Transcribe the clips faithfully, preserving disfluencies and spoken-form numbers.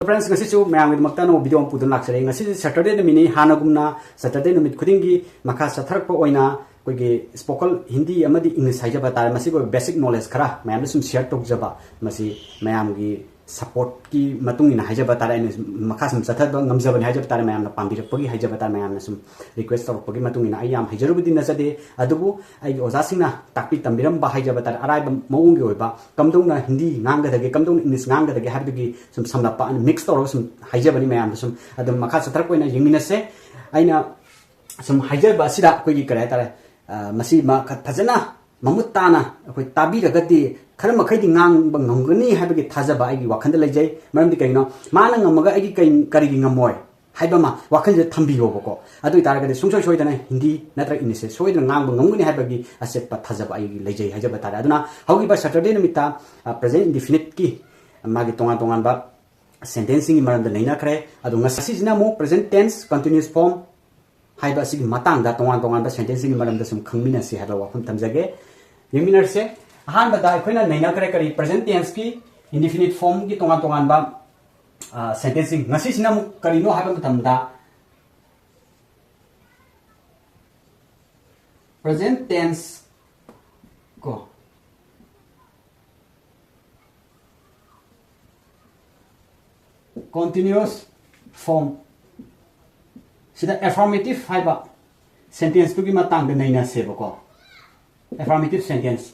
Friends, ꯉꯁꯤꯁꯨ ꯃꯌꯥꯝꯒꯤꯗꯃꯛꯇ ꯑꯅꯧꯕ video ꯑꯃ ꯄꯨꯗꯨꯅ ꯂꯥꯛꯆꯔꯦ꯫ ꯉꯁꯤꯁꯦ Saturday ꯅꯨꯃꯤꯠꯅꯤ꯫ ꯍꯥꯟꯅꯒꯨꯝꯅ Saturday ꯅꯨꯃꯤꯠ ꯈꯨꯗꯤꯡꯒꯤ ꯃꯈꯥ ꯆꯠꯊꯔꯛꯄ ꯑꯣꯏꯅ ꯑꯩꯈꯣꯏꯒꯤ spoken Hindi ꯑꯃꯗꯤ English ꯍꯥꯏꯖꯕ ꯇꯥꯔꯦ, ꯃꯁꯤꯒꯤ ꯑꯣꯏꯕ basic knowledge ꯈꯔ ꯃꯌꯥꯝꯗ ꯁꯨꯝ share ꯇꯧꯖꯕ, ꯃꯁꯤ ꯃꯌꯥꯝꯒꯤ supportꯀꯤ ꯃꯇꯨꯡ ꯏꯟꯅ ꯍꯥꯏꯖꯕ ꯇꯥꯔꯦ, ꯑꯩꯅ ꯃꯈꯥ ꯁꯨꯝ ꯆꯠꯊꯕ ꯉꯝꯖꯕꯅꯤ ꯍꯥꯏꯖꯕ ꯇꯥꯔꯦ, ꯃꯌꯥꯝꯅ ꯄꯥꯝꯕꯤꯔꯛꯄꯒꯤ ꯍꯥꯏꯖꯕ ꯇꯥꯔꯦ, ꯃꯌꯥꯝꯅ ꯁꯨꯝ request ꯇꯧꯔꯛꯄꯒꯤ ꯃꯇꯨꯡ ꯏꯟꯅ꯫ ꯑꯩ ꯌꯥꯝ ꯍꯩꯖꯔꯨꯕꯗꯤ ꯅꯠꯆꯗꯦ, ꯑꯗꯨꯕꯨ ꯑꯩꯒꯤ ꯑꯣꯖꯥꯁꯤꯡꯅ ꯇꯥꯛꯄꯤ ꯇꯝꯕꯤꯔꯝꯕ ꯍꯥꯏꯖꯕ ꯇꯥꯔꯦ, ꯑꯔꯥꯏꯕ ꯃꯑꯣꯡꯒꯤ ꯑꯣꯏꯕ ꯀꯝꯗꯧꯅ Hindi ꯉꯥꯡꯒꯗꯒꯦ, ꯀꯝꯗꯧꯅ English ꯉꯥꯡꯒꯗꯒꯦ ꯍꯥꯏꯕꯗꯨꯒꯤ ꯁꯨꯝ ꯁꯝꯂꯞꯄ ꯑꯩꯅ mix ꯇꯧꯔꯒ ꯁꯨꯝ ꯍꯥꯏꯖꯕꯅꯤ꯫ ꯃꯌꯥꯝꯗ ꯁꯨꯝ ꯑꯗꯨꯝ ꯃꯈꯥ ꯆꯠꯊꯔꯛꯄ ꯑꯣꯏꯅ ꯌꯦꯡꯃꯤꯟꯅꯁꯦ꯫ ꯑꯩꯅ ꯁꯨꯝ ꯍꯥꯏꯖꯕ ꯑꯁꯤꯗ ꯑꯩꯈꯣꯏꯒꯤ ꯀꯔꯤ ꯍꯥꯏꯇꯥꯔꯦ, ꯑ, ꯃꯁꯤ ꯃ-, ꯈ-, ꯐꯖꯅ ꯃꯃꯨꯠ ꯇꯥꯅ ꯑꯩꯈꯣꯏ ꯇꯥꯕꯤꯔꯒꯗꯤ ꯈꯔ ꯃꯈꯩꯗꯤ ꯉꯥꯡꯕ ꯉꯝꯒꯅꯤ ꯍꯥꯏꯕꯒꯤ ꯊꯥꯖꯕ ꯑꯩꯒꯤ ꯋꯥꯈꯜꯗ ꯂꯩꯖꯩ꯫ ꯃꯔꯝꯗꯤ ꯀꯩꯒꯤꯅꯣ, ꯃꯥꯅ ꯉꯝꯃꯒ ꯑꯩꯒꯤ ꯀꯩ-, ꯀꯔꯤꯒꯤ ꯉꯝꯃꯣꯏ ꯍꯥꯏꯕ ꯑꯃ ꯋꯥꯈꯜꯁꯤꯗ ꯊꯝꯕꯤꯌꯣꯕꯀꯣ꯫ ꯑꯗꯨ ꯑꯣꯏꯇꯥꯔꯒꯗꯤ ꯁꯨꯡꯁꯣꯏ ꯁꯣꯏꯗꯅ Hindi ꯅꯠꯇ꯭ꯔꯒ Englishꯁꯦ ꯁꯣꯏꯗꯅ ꯉꯥꯡꯕ ꯉꯝꯒꯅꯤ ꯍꯥꯏꯕꯒꯤ ꯑꯆꯦꯠꯄ ꯊꯥꯖꯕ ꯑꯩꯒꯤ ꯂꯩꯖꯩ ꯍꯥꯏꯖꯕ ꯇꯥꯔꯦ꯫ ꯑꯗꯨꯅ ꯍꯧꯈꯤꯕ Saturday ꯅꯨꯃꯤꯠꯇ, ꯑ, present indefiniteꯀꯤ ꯃꯥꯒꯤ ꯇꯣꯉꯥꯟ ꯇꯣꯉꯥꯟꯕ sentenceꯁꯤꯡꯒꯤ ꯃꯔꯝꯗ ꯅꯩꯅꯈ꯭ꯔꯦ꯫ ꯑꯗꯣ ꯉꯁꯤꯁꯤꯅ ꯑꯃꯨꯛ present tense, continuous form ꯍꯥꯏꯕ ꯑꯁꯤꯒꯤ ꯃꯇꯥꯡꯗ ꯇꯣꯉꯥꯟ ꯇꯣꯉꯥꯟꯕ sentenceꯁꯤꯡꯒꯤ ꯃꯔꯝꯗ ꯁꯨꯝ ꯈꯪꯃꯤꯟꯅꯁꯤ ꯍꯥꯏꯕ ꯋꯥꯐꯝ ꯊꯝꯖꯒꯦ꯫ ꯌꯦꯡꯃꯤꯟꯅꯔꯁꯦ꯫ ꯑꯍꯥꯟꯕꯗ ꯑꯩꯈꯣꯏꯅ ꯅꯩꯅꯈ꯭ꯔꯦ ꯀꯔꯤ, present tenseꯀꯤ indefinite formꯒꯤ ꯇꯣꯉꯥꯟ ꯇꯣꯉꯥꯟꯕ, ꯑ, sentenceꯁꯤꯡ꯫ ꯉꯁꯤꯁꯤꯅ ꯑꯃꯨꯛ ꯀꯔꯤꯅꯣ ꯍꯥꯏꯕ ꯃꯇꯝꯗ present tense ꯀꯣ, continuous form ꯁꯤꯗ affirmative ꯍꯥꯏꯕ sentenceꯇꯨꯒꯤ ꯃꯇꯥꯡꯗ ꯅꯩꯅꯁꯦꯕꯀꯣ꯫ Affirmative sentence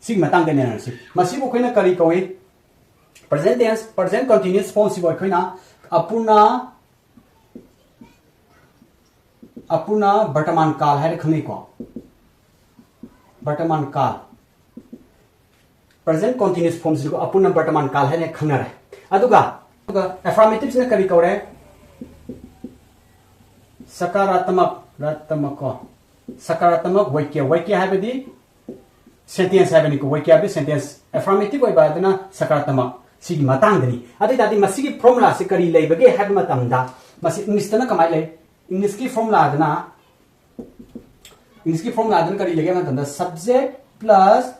ꯁꯤꯒꯤ ꯃꯇꯥꯡꯗ ꯅꯩꯅꯔꯁꯤ꯫ ꯃꯁꯤꯕꯨ ꯑꯩꯈꯣꯏꯅ ꯀꯔꯤ ꯀꯧꯏ? Present tense, present continuous formꯁꯤꯕꯨ ꯑꯩꯈꯣꯏꯅ ꯑꯄꯨꯔꯅ, ꯑꯄꯨꯔꯅ ꯕꯔꯇꯃꯥꯟ ꯀꯥꯜ ꯍꯥꯏꯅ ꯈꯪꯅꯩꯀꯣ꯫ ꯕꯔꯇꯃꯥꯟ ꯀꯥꯜ, present continuous formꯁꯤꯕꯨ ꯑꯄꯨꯔꯅ ꯕꯔꯇꯃꯥꯟ ꯀꯥꯜ ꯍꯥꯏꯅ ꯈꯪꯅꯔꯦ꯫ ꯑꯗꯨꯒ, ꯑꯗꯨꯒ affirmativeꯁꯤꯅ ꯀꯔꯤ ꯀꯧꯔꯦ? ꯁꯀꯥꯔꯥꯇꯃꯛ, ꯔꯥꯇꯃꯛ ꯀꯣ꯫ ꯁꯀꯥꯔꯥꯇꯃꯛ ꯋꯥꯀ꯭ꯌ, ꯋꯥꯀ꯭ꯌ ꯍꯥꯏꯕꯗꯤ sentence ꯍꯥꯏꯕꯅꯤꯀꯣ꯫ ꯋꯥꯀ꯭ꯌ ꯍꯥꯏꯕꯗꯤ sentence, affirmative ꯑꯣꯏꯕ ꯑꯗꯨꯅ ꯁꯀꯥꯔꯥꯇꯃꯛ꯫ ꯁꯤꯒꯤ ꯃꯇꯥꯡꯗꯅꯤ꯫ ꯑꯗꯨ ꯑꯣꯏ ꯇꯥꯔꯗꯤ ꯃꯁꯤꯒꯤ formulaꯁꯤ ꯀꯔꯤ ꯂꯩꯕꯒꯦ ꯍꯥꯏꯕ ꯃꯇꯝꯗ, ꯃꯁꯤ Englishꯇꯅ ꯀꯃꯥꯏꯅ ꯂꯩ? Englishꯀꯤ formulaꯗꯅ, Englishꯀꯤ formulaꯗꯅ ꯀꯔꯤ ꯂꯩꯒꯦ ꯍꯥꯏꯕ ꯃꯇꯝꯗ, subject plus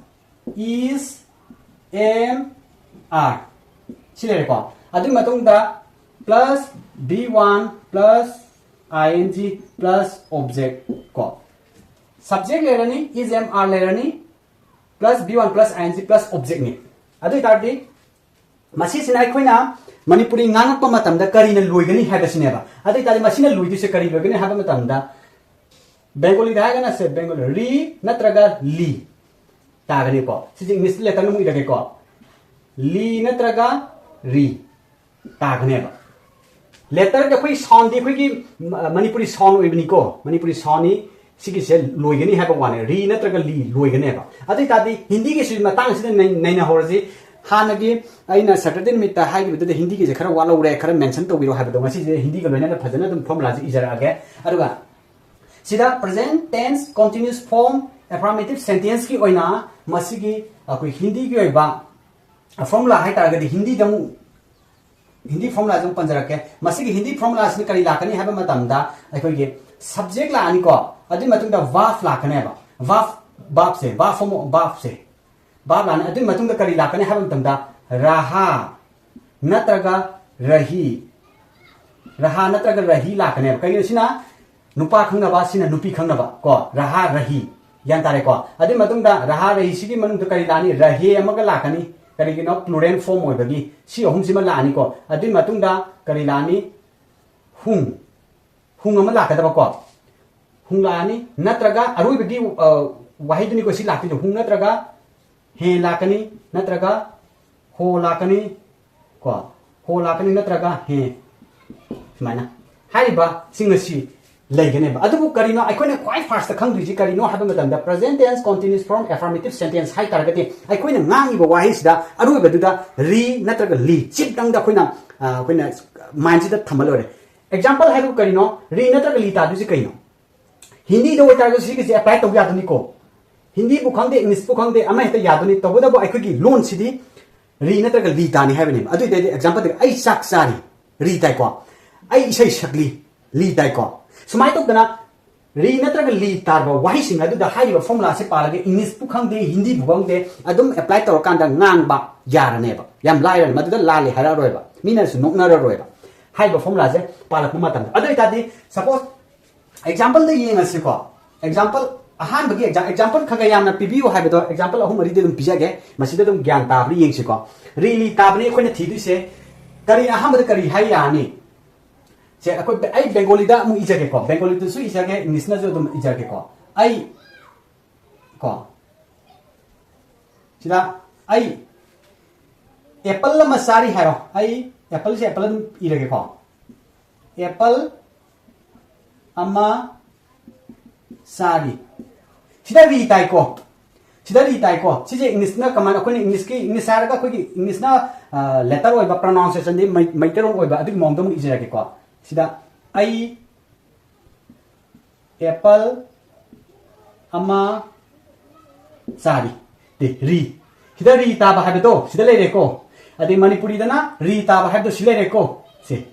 is, am, are꯫ ꯁꯤ ꯂꯩꯔꯦꯀꯣ꯫ ꯑꯗꯨꯒꯤ ꯃꯇꯨꯡꯗ plus V one plus I N G plus object ꯀꯣ꯫ Subject ꯂꯩꯔꯅꯤ, is, am, are ꯂꯩꯔꯅꯤ, plus V one plus I N G plus object ꯅꯤ꯫ ꯑꯗꯨ ꯑꯣꯏꯇꯥꯔꯗꯤ ꯃꯁꯤꯁꯤꯅ ꯑꯩꯈꯣꯏꯅ ꯃꯅꯤꯄꯨꯔꯤ ꯉꯥꯡꯉꯛꯄ ꯃꯇꯝꯗ ꯀꯔꯤꯅ ꯂꯣꯏꯒꯅꯤ ꯍꯥꯏꯕꯁꯤꯅꯦꯕ꯫ ꯑꯗꯨ ꯑꯣꯏꯇꯥꯔꯗꯤ ꯃꯁꯤꯅ ꯂꯣꯏꯗꯣꯏꯁꯦ ꯀꯔꯤ ꯂꯣꯏꯒꯅꯤ ꯍꯥꯏꯕ ꯃꯇꯝꯗ, ꯕꯦꯡꯒꯣꯂꯤꯗ ꯍꯥꯏꯔꯒꯅ ꯁꯦ ꯕꯦꯡꯒꯣꯂꯤ ꯔꯤ ꯅꯠꯇ꯭ꯔꯒ ꯂꯤ ꯇꯥꯒꯅꯤꯀꯣ꯫ ꯁꯤꯁꯦ English letterꯅ ꯑꯃꯨꯛ ꯏꯔꯒꯦꯀꯣ꯫ ꯂꯤ ꯅꯠꯇ꯭ꯔꯒ ꯔꯤ ꯇꯥꯒꯅꯦꯕ꯫ Letterꯗꯤ ꯑꯩꯈꯣꯏ soundꯗꯤ ꯑꯩꯈꯣꯏꯒꯤ ꯃ-, ꯃꯅꯤꯄꯨꯔꯤ sound ꯑꯣꯏꯕꯅꯤꯀꯣ, ꯃꯅꯤꯄꯨꯔꯤ soundꯅꯤ꯫ ꯁꯤꯒꯤꯁꯦ ꯂꯣꯏꯒꯅꯤ ꯍꯥꯏꯕ ꯋꯥꯅꯦ, ꯔꯤ ꯅꯠꯇ꯭ꯔꯒ ꯂꯤ ꯂꯣꯏꯒꯅꯦꯕ꯫ ꯑꯗꯨ ꯑꯣꯏꯇꯥꯔꯗꯤ ꯍꯤꯟꯗꯤꯒꯤꯁꯨ ꯃꯇꯥꯡꯁꯤꯗ ꯅꯩ-, ꯅꯩꯅꯍꯧꯔꯁꯤ꯫ ꯍꯥꯟꯅꯒꯤ ꯑꯩꯅ Saturday ꯅꯨꯃꯤꯠꯇ ꯍꯥꯏꯈꯤꯕꯗꯨꯗ ꯍꯤꯟꯗꯤꯒꯤꯁꯦ ꯈꯔ ꯋꯥꯠꯍꯧꯔꯦ, ꯈꯔ mention ꯇꯧꯕꯤꯔꯣ ꯍꯥꯏꯕꯗꯣ, ꯉꯁꯤꯁꯦ ꯍꯤꯟꯗꯤꯒ ꯂꯣꯏꯅꯅ ꯐꯖꯅ ꯑꯗꯨꯝ formulaꯁꯦ ꯏꯖꯔꯛꯑꯒꯦ꯫ ꯑꯗꯨꯒ ꯁꯤꯗ present tense continuous form affirmative sentenceꯀꯤ ꯑꯣꯏꯅ ꯃꯁꯤꯒꯤ ꯑꯩꯈꯣꯏ ꯍꯤꯟꯗꯤꯒꯤ ꯑꯣꯏꯕ formula ꯍꯥꯏꯇꯥꯔꯒꯗꯤ ꯍꯤꯟꯗꯤꯗ ꯑꯃꯨꯛ ꯍꯤꯟꯗꯤ formulaꯁꯦ ꯑꯃꯨꯛ ꯄꯟꯖꯔꯛꯀꯦ꯫ ꯃꯁꯤꯒꯤ ꯍꯤꯟꯗꯤ formulaꯁꯤꯅ ꯀꯔꯤ ꯂꯥꯛꯀꯅꯤ ꯍꯥꯏꯕ ꯃꯇꯝꯗ ꯑꯩꯈꯣꯏꯒꯤ subject ꯂꯥꯛꯑꯅꯤꯀꯣ, ꯑꯗꯨꯒꯤ ꯃꯇꯨꯡꯗ verb ꯂꯥꯛꯀꯅꯦꯕ꯫ Verb, verbꯁꯦ, verb form, verbꯁꯦ, verb ꯂꯥꯛꯑꯅꯤ꯫ ꯑꯗꯨꯒꯤ ꯃꯇꯨꯡꯗ ꯀꯔꯤ ꯂꯥꯛꯀꯅꯤ ꯍꯥꯏꯕ ꯃꯇꯝꯗ ꯔꯍꯥ ꯅꯠꯇ꯭ꯔꯒ ꯔꯍꯤ, ꯔꯍꯥ ꯅꯠꯇ꯭ꯔꯒ ꯔꯍꯤ ꯂꯥꯛꯀꯅꯦꯕ꯫ ꯀꯩꯒꯤꯅꯣ? ꯁꯤꯅ ꯅꯨꯄꯥ ꯈꯪꯅꯕ, ꯁꯤꯅ ꯅꯨꯄꯤ ꯈꯪꯅꯕ ꯀꯣ, ꯔꯍꯥ ꯔꯍꯤ꯫ ꯒ꯭ꯌꯥꯟ ꯇꯥꯔꯦꯀꯣ? ꯑꯗꯨꯒꯤ ꯃꯇꯨꯡꯗ ꯔꯍꯥ ꯔꯍꯤꯁꯤꯒꯤ ꯃꯅꯨꯡꯗ ꯀꯔꯤ ꯂꯥꯛꯑꯅꯤ? ꯔꯍꯦ ꯑꯃꯒ ꯂꯥꯛꯀꯅꯤ꯫ ꯀꯔꯤꯒꯤꯅꯣ? Plural form ꯑꯣꯏꯕꯒꯤ꯫ ꯁꯤ ꯑꯍꯨꯝꯁꯤꯃ ꯂꯥꯛꯑꯅꯤꯀꯣ꯫ ꯑꯗꯨꯒꯤ ꯃꯇꯨꯡꯗ ꯀꯔꯤ ꯂꯥꯛꯑꯅꯤ? ꯍꯨꯡ꯫ ꯍꯨꯡ ꯑꯃ ꯂꯥꯛꯀꯗꯕꯀꯣ꯫ ꯍꯨꯡ ꯂꯥꯛꯑꯅꯤ꯫ ꯅꯠꯇ꯭ꯔꯒ ꯑꯔꯣꯏꯕꯒꯤ, ꯑ, ꯋꯥꯍꯩꯗꯨꯅꯤꯀꯣ ꯁꯤ ꯂꯥꯛꯇꯣꯏꯁꯦ꯫ ꯍꯨꯡ ꯅꯠꯇ꯭ꯔꯒ ꯍꯦ ꯂꯥꯛꯀꯅꯤ, ꯅꯠꯇ꯭ꯔꯒ ꯍꯣ ꯂꯥꯛꯀꯅꯤ ꯀꯣ, ꯍꯣ ꯂꯥꯛꯀꯅꯤ ꯅꯠꯇ꯭ꯔꯒ ꯍꯦ, ꯁꯨꯃꯥꯏꯅ꯫ ꯍꯥꯏꯔꯤꯕꯁꯤꯡ ꯑꯁꯤ ꯂꯩꯒꯅꯦꯕ꯫ ꯑꯗꯨꯕꯨ ꯀꯔꯤꯅꯣ ꯑꯩꯈꯣꯏꯅ ꯈ꯭ꯋꯥꯏ firstꯇ ꯈꯪꯗꯣꯏꯁꯤ ꯀꯔꯤꯅꯣ ꯍꯥꯏꯕ ꯃꯇꯝꯗ, present tense continuous form affirmative sentence ꯍꯥꯏ ꯇꯥꯔꯒꯗꯤ ꯑꯩꯈꯣꯏꯅ ꯉꯥꯡꯉꯤꯕ ꯋꯥꯍꯩꯁꯤꯗ ꯑꯔꯣꯏꯕꯗꯨꯗ ꯔꯤ ꯅꯠꯇ꯭ꯔꯒ ꯂꯤ ꯆꯤꯞꯇꯪꯗ ꯑꯩꯈꯣꯏꯅ, ꯑ, ꯑꯩꯈꯣꯏꯅ mindꯁꯤꯗ ꯊꯝꯃ ꯂꯣꯏꯔꯦ꯫ Example ꯍꯥꯏꯕꯨ ꯀꯔꯤꯅꯣ? ꯔꯤ ꯅꯠꯇ꯭ꯔꯒ ꯂꯤ ꯇꯥꯗꯣꯏꯁꯤ ꯀꯩꯅꯣ? ꯍꯤꯟꯗꯤꯗ ꯑꯣꯏꯇꯥꯔꯒꯁꯨ ꯁꯤꯒꯤꯁꯦ apply ꯇꯧꯕ ꯌꯥꯗꯣꯏꯅꯤꯀꯣ꯫ ꯍꯤꯟꯗꯤꯕꯨ ꯈꯪꯗꯦ, Englishꯄꯨ ꯈꯪꯗꯦ, ꯑꯃ ꯍꯦꯛꯇ ꯌꯥꯗꯣꯏꯅꯤ꯫ ꯇꯧꯕꯇꯕꯨ ꯑꯩꯈꯣꯏꯒꯤ ꯂꯣꯟꯁꯤꯗꯤ ꯔꯤ ꯅꯠꯇ꯭ꯔꯒ ꯂꯤ ꯇꯥꯅꯤ ꯍꯥꯏꯕꯅꯦꯕ꯫ ꯑꯗꯨ ꯑꯣꯏꯇꯥꯔꯗꯤ exampleꯗ ꯑꯩ ꯆꯥꯛ ꯆꯥꯔꯤ, ꯔꯤ ꯇꯥꯏꯀꯣ꯫ ꯑꯩ ꯏꯁꯩ ꯁꯛꯂꯤ, ꯂꯤ ꯇꯥꯏꯀꯣ꯫ ꯁꯨꯃꯥꯏꯅ ꯇꯧꯗꯅ ꯔꯤ ꯅꯠꯇ꯭ꯔꯒ ꯂꯤ ꯇꯥꯔꯕ ꯋꯥꯍꯩꯁꯤꯡ ꯑꯗꯨꯗ ꯍꯥꯏꯔꯤꯕ ꯐꯣꯔꯃꯨꯂꯥꯁꯦ ꯄꯥꯜꯂꯒ ꯏꯪꯂꯤꯁꯄꯨ ꯈꯪꯗꯦ, ꯍꯤꯟꯗꯤꯕꯨ ꯈꯪꯗꯦ, ꯑꯗꯨꯝ ꯑꯦꯄ꯭ꯂꯥꯏ ꯇꯧꯔꯀꯥꯟꯗ ꯉꯥꯡꯕ ꯌꯥꯔꯅꯦꯕ꯫ ꯌꯥꯝ ꯂꯥꯏꯔꯅꯤ, ꯃꯗꯨꯗ ꯂꯥꯜꯂꯦ ꯍꯥꯏꯔꯛꯑꯔꯣꯏꯕ, ꯃꯤꯅꯁꯨ ꯅꯣꯛꯅꯔꯔꯣꯏꯕ ꯍꯥꯏꯔꯤꯕ ꯐꯣꯔꯃꯨꯂꯥꯁꯦ ꯄꯥꯜꯂꯛꯄ ꯃꯇꯝꯗ꯫ ꯑꯗꯨ ꯑꯣꯏꯇꯥꯔꯗꯤ, ꯁꯄꯣꯁ ꯑꯦꯛꯖꯥꯝꯄꯜꯗ ꯌꯦꯡꯉꯁꯤꯀꯣ꯫ ꯑꯦꯛꯖꯥꯝꯄꯜ, ꯑꯍꯥꯟꯕꯒꯤ ꯑꯦꯛꯖꯥꯝ ꯑꯦꯛꯖꯥꯝꯄꯜ ꯈꯔ ꯈꯔ ꯌꯥꯝꯅ ꯄꯤꯕꯤꯌꯨ ꯍꯥꯏꯕꯗꯣ ꯑꯦꯛꯖꯥꯝꯄꯜ ꯑꯍꯨꯝ ꯃꯔꯤꯗꯤ ꯑꯗꯨꯝ ꯄꯤꯖꯒꯦ꯫ ꯃꯁꯤꯗ ꯑꯗꯨꯝ ꯒ꯭ꯌꯥꯟ ꯇꯥꯕ꯭ꯔꯥ ꯌꯦꯡꯁꯤꯀꯣ꯫ ꯔꯤ ꯂꯤ ꯇꯥꯕꯅꯤ ꯑꯩꯈꯣꯏꯅ ꯊꯤꯗꯣꯏꯁꯦ꯫ ꯀꯔꯤ, ꯑꯍꯥꯟꯕꯗ ꯀꯔꯤ ꯍꯥꯏ ꯌꯥꯔꯅꯤ? ꯁꯦ, ꯑꯩꯈꯣꯏ, ꯑꯩ ꯕꯦꯡꯒꯣꯂꯤꯗ ꯑꯃꯨꯛ ꯏꯖꯒꯦꯀꯣ, ꯕꯦꯡꯒꯣꯂꯤꯗꯁꯨ ꯏꯖꯒꯦ, ꯏꯪꯂꯤꯁꯅꯁꯨ ꯑꯗꯨꯝ ꯏꯖꯒꯦꯀꯣ꯫ ꯑꯩ ꯀꯣ, ꯁꯤꯗ ꯑꯩ ꯑꯦꯄꯜ ꯑꯃ ꯆꯥꯔꯤ ꯍꯥꯏꯔꯣ꯫ ꯑꯩ ꯑꯦꯄꯜꯁꯦ ꯑꯦꯄꯜ ꯑꯗꯨꯝ ꯏꯔꯒꯦꯀꯣ꯫ ꯑꯦꯄꯜ ꯑꯃ ꯆꯥꯔꯤ꯫ ꯁꯤꯗ ꯔꯤ ꯇꯥꯏꯀꯣ꯫ ꯁꯤꯗ ꯔꯤ ꯇꯥꯏꯀꯣ꯫ ꯁꯤꯁꯦ ꯏꯪꯂꯤꯁꯅ ꯀꯃꯥꯏꯅ, ꯑꯩꯈꯣꯏꯅ ꯏꯪꯂꯤꯁꯀꯤ, ꯏꯪꯂꯤꯁ ꯍꯥꯏꯔꯒ ꯑꯩꯈꯣꯏꯒꯤ ꯏꯪꯂꯤꯁꯅ, ꯑ, ꯂꯦꯇꯔ ꯑꯣꯏꯕ, ꯄ꯭ꯔꯣꯅꯥꯎꯟꯁꯤꯌꯦꯁꯟꯗꯤ ꯃꯩ-, ꯃꯩꯇꯩꯂꯣꯟ ꯑꯣꯏꯕ, ꯑꯗꯨꯒꯤ ꯃꯑꯣꯡꯗ ꯑꯃꯨꯛ ꯏꯖꯔꯒꯦꯀꯣ꯫ ꯁꯤꯗ ꯑꯩ ꯑꯦꯄꯜ ꯑꯃ ꯆꯥꯔꯤ꯫ ꯗꯤ, ꯔꯤ꯫ ꯁꯤꯗ ꯔꯤ ꯇꯥꯕ ꯍꯥꯏꯕꯗꯣ ꯁꯤꯗ ꯂꯩꯔꯦꯀꯣ꯫ ꯑꯗꯩ ꯃꯅꯤꯄꯨꯔꯤꯗꯅ ꯔꯤ ꯇꯥꯕ ꯍꯥꯏꯕꯗꯣ ꯁꯤ ꯂꯩꯔꯦꯀꯣ꯫ ꯁꯤ꯫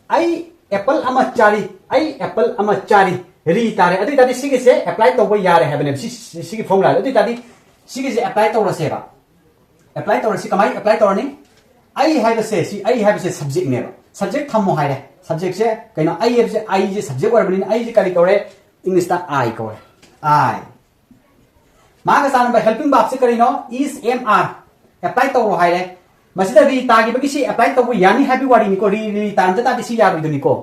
ꯑꯩ ꯑꯦꯄꯜ ꯑꯃ ꯆꯥꯔꯤ꯫ ꯑꯩ ꯑꯦꯄꯜ ꯑꯃ ꯆꯥꯔꯤ꯫ ꯔꯤ ꯇꯥꯔꯦ꯫ ꯑꯗꯨ ꯑꯣꯏꯇꯥꯔꯗꯤ ꯁꯤꯒꯤꯁꯦ ꯑꯦꯄ꯭ꯂꯥꯏ ꯇꯧꯕ ꯌꯥꯔꯦ ꯍꯥꯏꯕꯅꯦꯕ꯫ ꯁꯤ, ꯁꯤ, ꯁꯤꯒꯤ ꯐꯣꯔꯃꯨꯂꯥ꯫ ꯑꯗꯨ ꯑꯣꯏꯇꯥꯔꯗꯤ ꯁꯤꯒꯤꯁꯦ ꯑꯦꯄ꯭ꯂꯥꯏ ꯇꯧꯔꯁꯦꯕ꯫ ꯑꯦꯄ꯭ꯂꯥꯏ ꯇꯧꯔꯁꯤ꯫ ꯀꯃꯥꯏꯅ ꯑꯦꯄ꯭ꯂꯥꯏ ꯇꯧꯔꯅꯤ? ꯑꯩ ꯍꯥꯏꯕꯁꯦ, ꯁꯤ ꯑꯩ ꯍꯥꯏꯕꯁꯦ ꯁꯕꯖꯦꯛꯅꯦꯕ꯫ ꯁꯕꯖꯦꯛ ꯊꯝꯃꯣ ꯍꯥꯏꯔꯦ꯫ ꯁꯕꯖꯦꯛꯁꯦ ꯀꯩꯅꯣ? ꯑꯩ ꯍꯥꯏꯕꯁꯦ, ꯑꯩꯁꯦ ꯁꯕꯖꯦꯛ ꯑꯣꯏꯔꯕꯅꯤꯅ ꯑꯩꯁꯦ ꯀꯔꯤ ꯀꯧꯔꯦ? ꯏꯪꯂꯤꯁꯇ ꯑꯥꯏ ꯀꯧꯔꯦ꯫ ꯑꯥꯏ꯫ ꯃꯥꯒ ꯆꯥꯟꯅꯕ ꯍꯦꯜꯄꯤꯡ ꯚꯔꯕꯁꯦ ꯀꯔꯤꯅꯣ? ꯏꯁ, ꯑꯦꯝ, ꯑꯥꯔ꯫ ꯑꯦꯄ꯭ꯂꯥꯏ ꯇꯧꯔꯣ ꯍꯥꯏꯔꯦ꯫ ꯃꯁꯤꯗ ꯔꯤ ꯇꯥꯈꯤꯕꯒꯤ ꯁꯤ ꯑꯦꯄ꯭ꯂꯥꯏ ꯇꯧꯕ ꯌꯥꯅꯤ ꯍꯥꯏꯕꯒꯤ ꯋꯥꯔꯤꯅꯤꯀꯣ꯫ ꯔꯤ, ꯔꯤ ꯇꯥꯟꯗ ꯇꯥꯔꯗꯤ ꯁꯤ ꯌꯥꯔꯣꯏꯗꯣꯏꯅꯤꯀꯣ꯫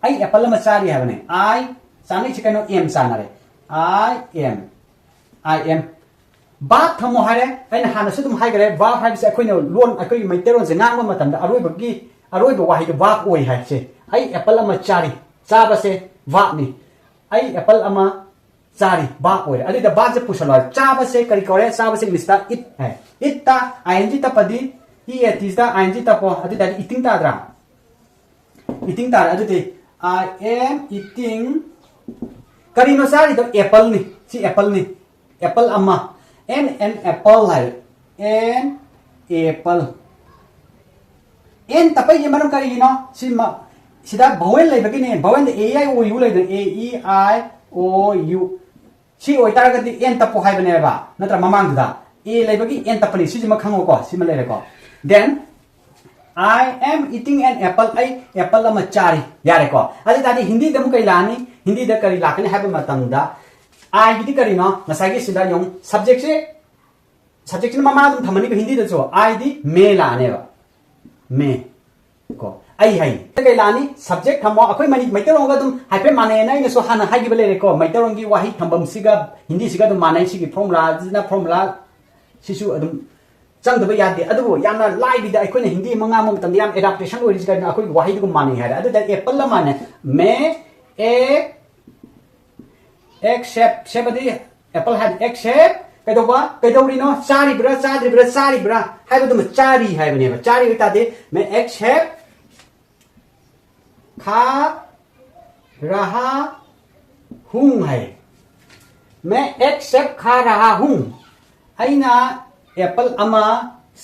ꯑꯩ ꯑꯦꯄꯜ ꯑꯃ ꯆꯥꯔꯤ ꯍꯥꯏꯕꯅꯦ꯫ ꯑꯥꯏ, ꯆꯥꯅꯩꯁꯦ ꯀꯩꯅꯣ? ꯑꯦꯝ ꯆꯥꯟꯅꯔꯦ꯫ ꯑꯥꯏ ꯑꯦꯝ꯫ ꯑꯥꯏ ꯑꯦꯝ꯫ ꯚꯥꯔꯕ ꯊꯝꯃꯣ ꯍꯥꯏꯔꯦ꯫ ꯑꯩꯅ ꯍꯥꯟꯅꯁꯨ ꯑꯗꯨꯝ ꯍꯥꯏꯈꯔꯦ, ꯚꯥꯔꯕ ꯍꯥꯏꯕꯁꯦ ꯑꯩꯈꯣꯏꯅ ꯂꯣꯟ, ꯑꯩꯈꯣꯏꯒꯤ ꯃꯩꯇꯩꯂꯣꯟꯁꯦ ꯉꯥꯡꯕ ꯃꯇꯝꯗ ꯑꯔꯣꯏꯕꯒꯤ, ꯑꯔꯣꯏꯕ ꯋꯥꯍꯩꯗꯣ ꯚꯥꯔꯕ ꯑꯣꯏ ꯍꯥꯏꯁꯦ꯫ ꯑꯩ ꯑꯦꯄꯜ ꯑꯃ ꯆꯥꯔꯤ꯫ ꯆꯥꯕꯁꯦ ꯚꯥꯔꯕꯅꯤ꯫ ꯑꯩ ꯑꯦꯄꯜ ꯑꯃ ꯆꯥꯔꯤ, ꯚꯥꯔꯕ ꯑꯣꯏꯔꯦ꯫ ꯑꯗꯨꯏꯗ ꯚꯥꯔꯕꯁꯦ ꯄꯨꯁꯜꯂꯣ ꯍꯥꯏ꯫ ꯆꯥꯕꯁꯦ ꯀꯔꯤ ꯀꯧꯔꯦ? ꯆꯥꯕꯁꯦ ꯏꯪꯂꯤꯁꯇ ꯏꯠ ꯍꯥꯏ꯫ ꯏꯠꯇ ꯑꯥꯏ ꯑꯦꯟ ꯖꯤ ꯇꯞꯄꯗꯤ, ꯏ ꯑꯦ ꯇꯤꯁꯤꯗ ꯑꯥꯏ ꯑꯦꯟ ꯖꯤ ꯇꯞꯄꯣ꯫ ꯑꯗꯨ ꯑꯣꯏꯇꯥꯔꯗꯤ ꯏꯇꯤꯡ ꯇꯥꯗ꯭ꯔꯥ? ꯏꯇꯤꯡ ꯇꯥꯔꯦ꯫ ꯑꯗꯨꯗꯤ, "I am eating", ꯀꯔꯤꯅꯣ ꯆꯥꯔꯤꯗꯣ? ꯑꯦꯄꯜꯅꯤ꯫ ꯁꯤ ꯑꯦꯄꯜꯅꯤ꯫ ꯑꯦꯄꯜ ꯑꯃ꯫ "An, an apple" ꯍꯥꯏꯔꯦ꯫ "An apple." ꯑꯦꯟ ꯇꯞꯄꯩꯒꯤ ꯃꯔꯝ ꯀꯔꯤꯒꯤꯅꯣ? ꯁꯤ ꯃ-, ꯁꯤꯗ vowel ꯂꯩꯕꯒꯤꯅꯦ, vowel A I O U ꯂꯩꯗꯅ, ꯑꯦ ꯏ ꯑꯥꯏ ꯑꯣ ꯌꯨ꯫ ꯁꯤ ꯑꯣꯏꯇꯥꯔꯒꯗꯤ ꯑꯦꯟ ꯇꯞꯄꯣ ꯍꯥꯏꯕꯅꯦꯕ, ꯅꯠꯇ꯭ꯔꯥ? ꯃꯃꯥꯡꯗꯨꯗ ꯑꯦ ꯂꯩꯕꯒꯤ ꯑꯦꯟ ꯇꯞꯄꯅꯤ, ꯁꯤꯁꯤꯃ ꯈꯪꯉꯣꯀꯣ, ꯁꯤꯃ ꯂꯩꯔꯦꯀꯣ꯫ Then, I am eating an apple, ꯑꯩ ꯑꯦꯄꯜ ꯑꯃ ꯆꯥꯔꯤ꯫ ꯌꯥꯔꯦꯀꯣ? ꯑꯗꯨ ꯑꯣꯏ ꯇꯥꯔꯗꯤ ꯍꯤꯟꯗꯤꯗ ꯑꯃꯨꯛ ꯀꯩ ꯂꯥꯛꯑꯅꯤ? ꯍꯤꯟꯗꯤꯗ ꯀꯔꯤ ꯂꯥꯛꯀꯅꯤ ꯍꯥꯏꯕ ꯃꯇꯝꯗ, ꯑꯥꯏꯒꯤꯗꯤ ꯀꯔꯤꯅꯣ? ꯉꯁꯥꯏꯒꯤ ꯁꯤꯗ ꯌꯦꯡꯉꯨ, ꯁꯕꯖꯦꯛꯁꯦ, ꯁꯕꯖꯦꯛꯁꯤꯅ ꯃꯃꯥ ꯑꯗꯨꯝ ꯊꯝꯃꯅꯤꯕ ꯍꯤꯟꯗꯤꯗꯁꯨ, ꯑꯥꯏꯗꯤ ꯃꯦ ꯂꯥꯛꯑꯅꯦꯕ꯫ ꯃꯦ꯫ ꯀꯣ, ꯑꯩ ꯍꯥꯏ꯫ ꯀꯩ ꯂꯥꯛꯑꯅꯤ? ꯁꯕꯖꯦꯛ ꯊꯝꯃꯣ꯫ ꯑꯩꯈꯣꯏ ꯃꯅꯤ-, ꯃꯩꯇꯩꯂꯣꯟꯒ ꯑꯗꯨꯝ ꯍꯥꯏꯐꯦꯠ ꯃꯥꯟꯅꯩꯅ ꯑꯩꯅꯁꯨ ꯍꯥꯟꯅ ꯍꯥꯏꯈꯤꯕ ꯂꯩꯔꯦꯀꯣ꯫ ꯃꯩꯇꯩꯂꯣꯟꯒꯤ ꯋꯥꯍꯩ ꯊꯝꯐꯝꯁꯤꯒ ꯍꯤꯟꯗꯤꯁꯤꯒ ꯑꯗꯨꯝ ꯃꯥꯟꯅꯩ꯫ ꯁꯤꯒꯤ ꯐꯣꯔꯃꯨꯂꯥꯁꯤꯅ ꯐꯣꯔꯃꯨꯂꯥ, ꯁꯤꯁꯨ ꯑꯗꯨꯝ ꯆꯪꯗꯕ ꯌꯥꯗꯦ꯫ ꯑꯗꯨꯕꯨ ꯌꯥꯝꯅ ꯂꯥꯏꯕꯤꯗ ꯑꯩꯈꯣꯏꯅ ꯍꯤꯟꯗꯤ ꯑꯃ ꯉꯥꯡꯕ ꯃꯇꯝꯗ ꯌꯥꯝ ꯑꯦꯗꯥꯞꯇꯦꯁꯟ ꯑꯣꯏꯔꯤꯁꯤ ꯀꯩꯅꯣ? ꯑꯩꯈꯣꯏꯒꯤ ꯋꯥꯍꯩꯗꯨꯒ ꯃꯥꯟꯅꯩ ꯍꯥꯏꯔꯦ꯫ ꯑꯗꯨꯗ ꯑꯦꯄꯜ ꯑꯃꯅꯦ, ꯃꯦ ꯑꯦ ꯑꯦꯛꯁꯦꯞ, ꯁꯦꯞ ꯑꯗꯤ ꯑꯦꯄꯜ ꯍꯥꯏꯕ, ꯑꯦꯛꯁꯦꯞ ꯀꯩꯗꯧꯕ? ꯀꯩꯗꯧꯔꯤꯅꯣ? ꯆꯥꯔꯤꯕ꯭ꯔꯥ, ꯆꯥꯗ꯭ꯔꯤꯕ꯭ꯔꯥ, ꯆꯥꯔꯤꯕ꯭ꯔꯥ ꯍꯥꯏꯕꯗꯨꯃ ꯆꯥꯔꯤ ꯍꯥꯏꯕꯅꯦꯕ꯫ ꯆꯥꯔꯤ ꯑꯣꯏꯇꯥꯔꯗꯤ, ꯃꯦ ꯑꯦꯛꯁꯦꯞ ꯈꯥ ꯔꯍꯥ ꯍꯨꯡ ꯍꯥꯏ꯫ ꯃꯦ ꯑꯦꯛꯁꯦꯞ ꯈꯥ ꯔꯍꯥ ꯍꯨꯡ꯫ ꯑꯩꯅ ꯑꯦꯄꯜ ꯑꯃ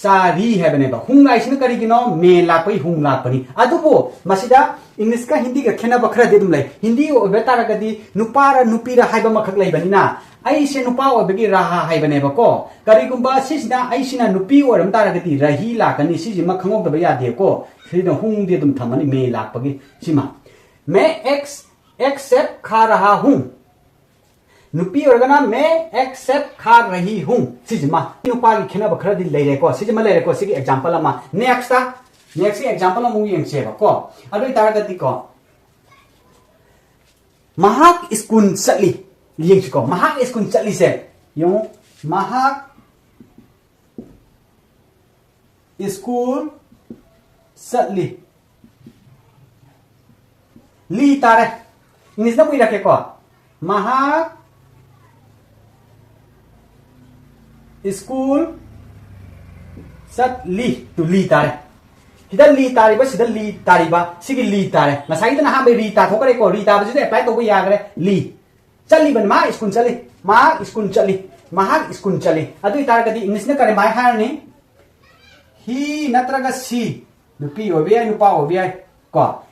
ꯆꯥꯔꯤ ꯍꯥꯏꯕꯅꯦꯕ꯫ ꯍꯨꯡ ꯂꯥꯛꯏꯁꯤꯅ ꯀꯔꯤꯒꯤꯅꯣ? ꯃꯦ ꯂꯥꯛꯄꯩ ꯍꯨꯡ ꯂꯥꯛꯄꯅꯤ꯫ ꯑꯗꯨꯕꯨ ꯃꯁꯤꯗ ꯏꯪꯂꯤꯁꯀ ꯍꯤꯟꯗꯤꯒ ꯈꯦꯠꯅꯕ ꯈꯔꯗꯤ ꯑꯗꯨꯝ ꯂꯩ꯫ ꯍꯤꯟꯗꯤ ꯑꯣꯏꯕ ꯇꯥꯔꯒꯗꯤ ꯅꯨꯄꯥꯔ ꯅꯨꯄꯤꯔ ꯍꯥꯏꯕ ꯑꯃꯈꯛ ꯂꯩꯕꯅꯤꯅ, ꯑꯩꯁꯦ ꯅꯨꯄꯥ ꯑꯣꯏꯕꯒꯤ ꯔꯥꯍꯥ ꯍꯥꯏꯕꯅꯦꯕꯀꯣ꯫ ꯀꯔꯤꯒꯨꯝꯕ ꯁꯤꯁꯤꯅ ꯑꯩꯁꯤꯅ ꯅꯨꯄꯤ ꯑꯣꯏꯔꯝ ꯇꯥꯔꯒꯗꯤ ꯔꯍꯤ ꯂꯥꯛꯀꯅꯤ꯫ ꯁꯤꯁꯤꯃ ꯈꯪꯍꯧꯗꯕ ꯌꯥꯗꯦꯀꯣ꯫ ꯁꯤꯗ ꯍꯨꯡꯗꯤ ꯑꯗꯨꯝ ꯊꯝꯃꯅꯤ, ꯃꯦ ꯂꯥꯛꯄꯒꯤ ꯁꯤꯃ꯫ ꯃꯦ ꯑꯦꯛꯁ ꯑꯦꯛꯁꯦꯞ ꯈꯥ ꯔꯍꯥ ꯍꯨꯡ꯫ ꯅꯨꯄꯤ ꯑꯣꯏꯔꯒꯅ ꯃꯦ ꯑꯦꯛꯁꯦꯞ ꯈꯥ ꯔꯍꯤ ꯍꯨꯡ꯫ ꯁꯤꯁꯤꯃ ꯅꯨꯄꯥꯒꯤ ꯈꯦꯠꯅꯕ ꯈꯔꯗꯤ ꯂꯩꯔꯦꯀꯣ꯫ ꯁꯤꯁꯤꯃ ꯂꯩꯔꯦꯀꯣ, ꯁꯤꯒꯤ ꯑꯦꯛꯖꯥꯝꯄꯜ ꯑꯃ꯫ ꯅꯦꯛꯁꯇ, ꯅꯦꯛꯁꯀꯤ ꯑꯦꯛꯖꯥꯝꯄꯜ ꯑꯃꯨꯛ ꯌꯦꯡꯁꯦꯕꯀꯣ꯫ ꯑꯗꯨ ꯑꯣꯏꯇꯥꯔꯒꯗꯤꯀꯣ, ꯃꯍꯥꯛ ꯁ꯭ꯀꯨꯜ ꯆꯠꯂꯤ꯫ ꯌꯦꯡꯁꯤꯀꯣ, ꯃꯍꯥꯛ ꯁ꯭ꯀꯨꯜ ꯆꯠꯂꯤꯁꯦ ꯌꯦꯡꯉꯨ꯫ ꯃꯍꯥꯛ ꯁ꯭ꯀꯨꯜ ꯆꯠꯂꯤ꯫ ꯂꯤ ꯇꯥꯔꯦ꯫ ꯏꯪꯂꯤꯁꯇ ꯑꯃꯨꯛ ꯏꯔꯛꯀꯦꯀꯣ꯫ ꯃꯍꯥꯛ ꯁ꯭ꯀꯨꯜ ꯆꯠꯂꯤ꯫ ꯇꯨ ꯂꯤ ꯇꯥꯔꯦ꯫ ꯁꯤꯗ ꯂꯤ ꯇꯥꯔꯤꯕ, ꯁꯤꯗ ꯂꯤ ꯇꯥꯔꯤꯕ, ꯁꯤꯒꯤ ꯂꯤ ꯇꯥꯔꯦ꯫ ꯉꯁꯥꯏꯒꯤꯗꯨꯅ ꯑꯍꯥꯟꯕ ꯔꯤ ꯇꯥꯊꯣꯛꯈ꯭ꯔꯦꯀꯣ꯫ ꯔꯤ ꯇꯥꯕꯁꯤꯗ ꯑꯦꯄ꯭ꯂꯥꯏ ꯇꯧꯕ ꯌꯥꯈ꯭ꯔꯦ꯫ ꯂꯤ꯫ ꯆꯠꯂꯤꯕꯅꯤ, ꯃꯍꯥꯛ ꯁ꯭ꯀꯨꯜ ꯆꯠꯂꯤ꯫ ꯃꯍꯥꯛ ꯁ꯭ꯀꯨꯜ ꯆꯠꯂꯤ꯫ ꯃꯍꯥꯛ ꯁ꯭ꯀꯨꯜ ꯆꯠꯂꯤ꯫ ꯑꯗꯨ ꯑꯣꯏꯇꯥꯔꯒꯗꯤ ꯏꯪꯂꯤꯁꯅ ꯀꯔꯝꯍꯥꯏꯅ ꯍꯥꯏꯔꯅꯤ? He ꯅꯠꯇ꯭ꯔꯒ she, ꯅꯨꯄꯤ ꯑꯣꯏꯕ ꯌꯥꯏ, ꯅꯨꯄꯥ ꯑꯣꯏꯕ ꯌꯥꯏ꯫ ꯀꯣ?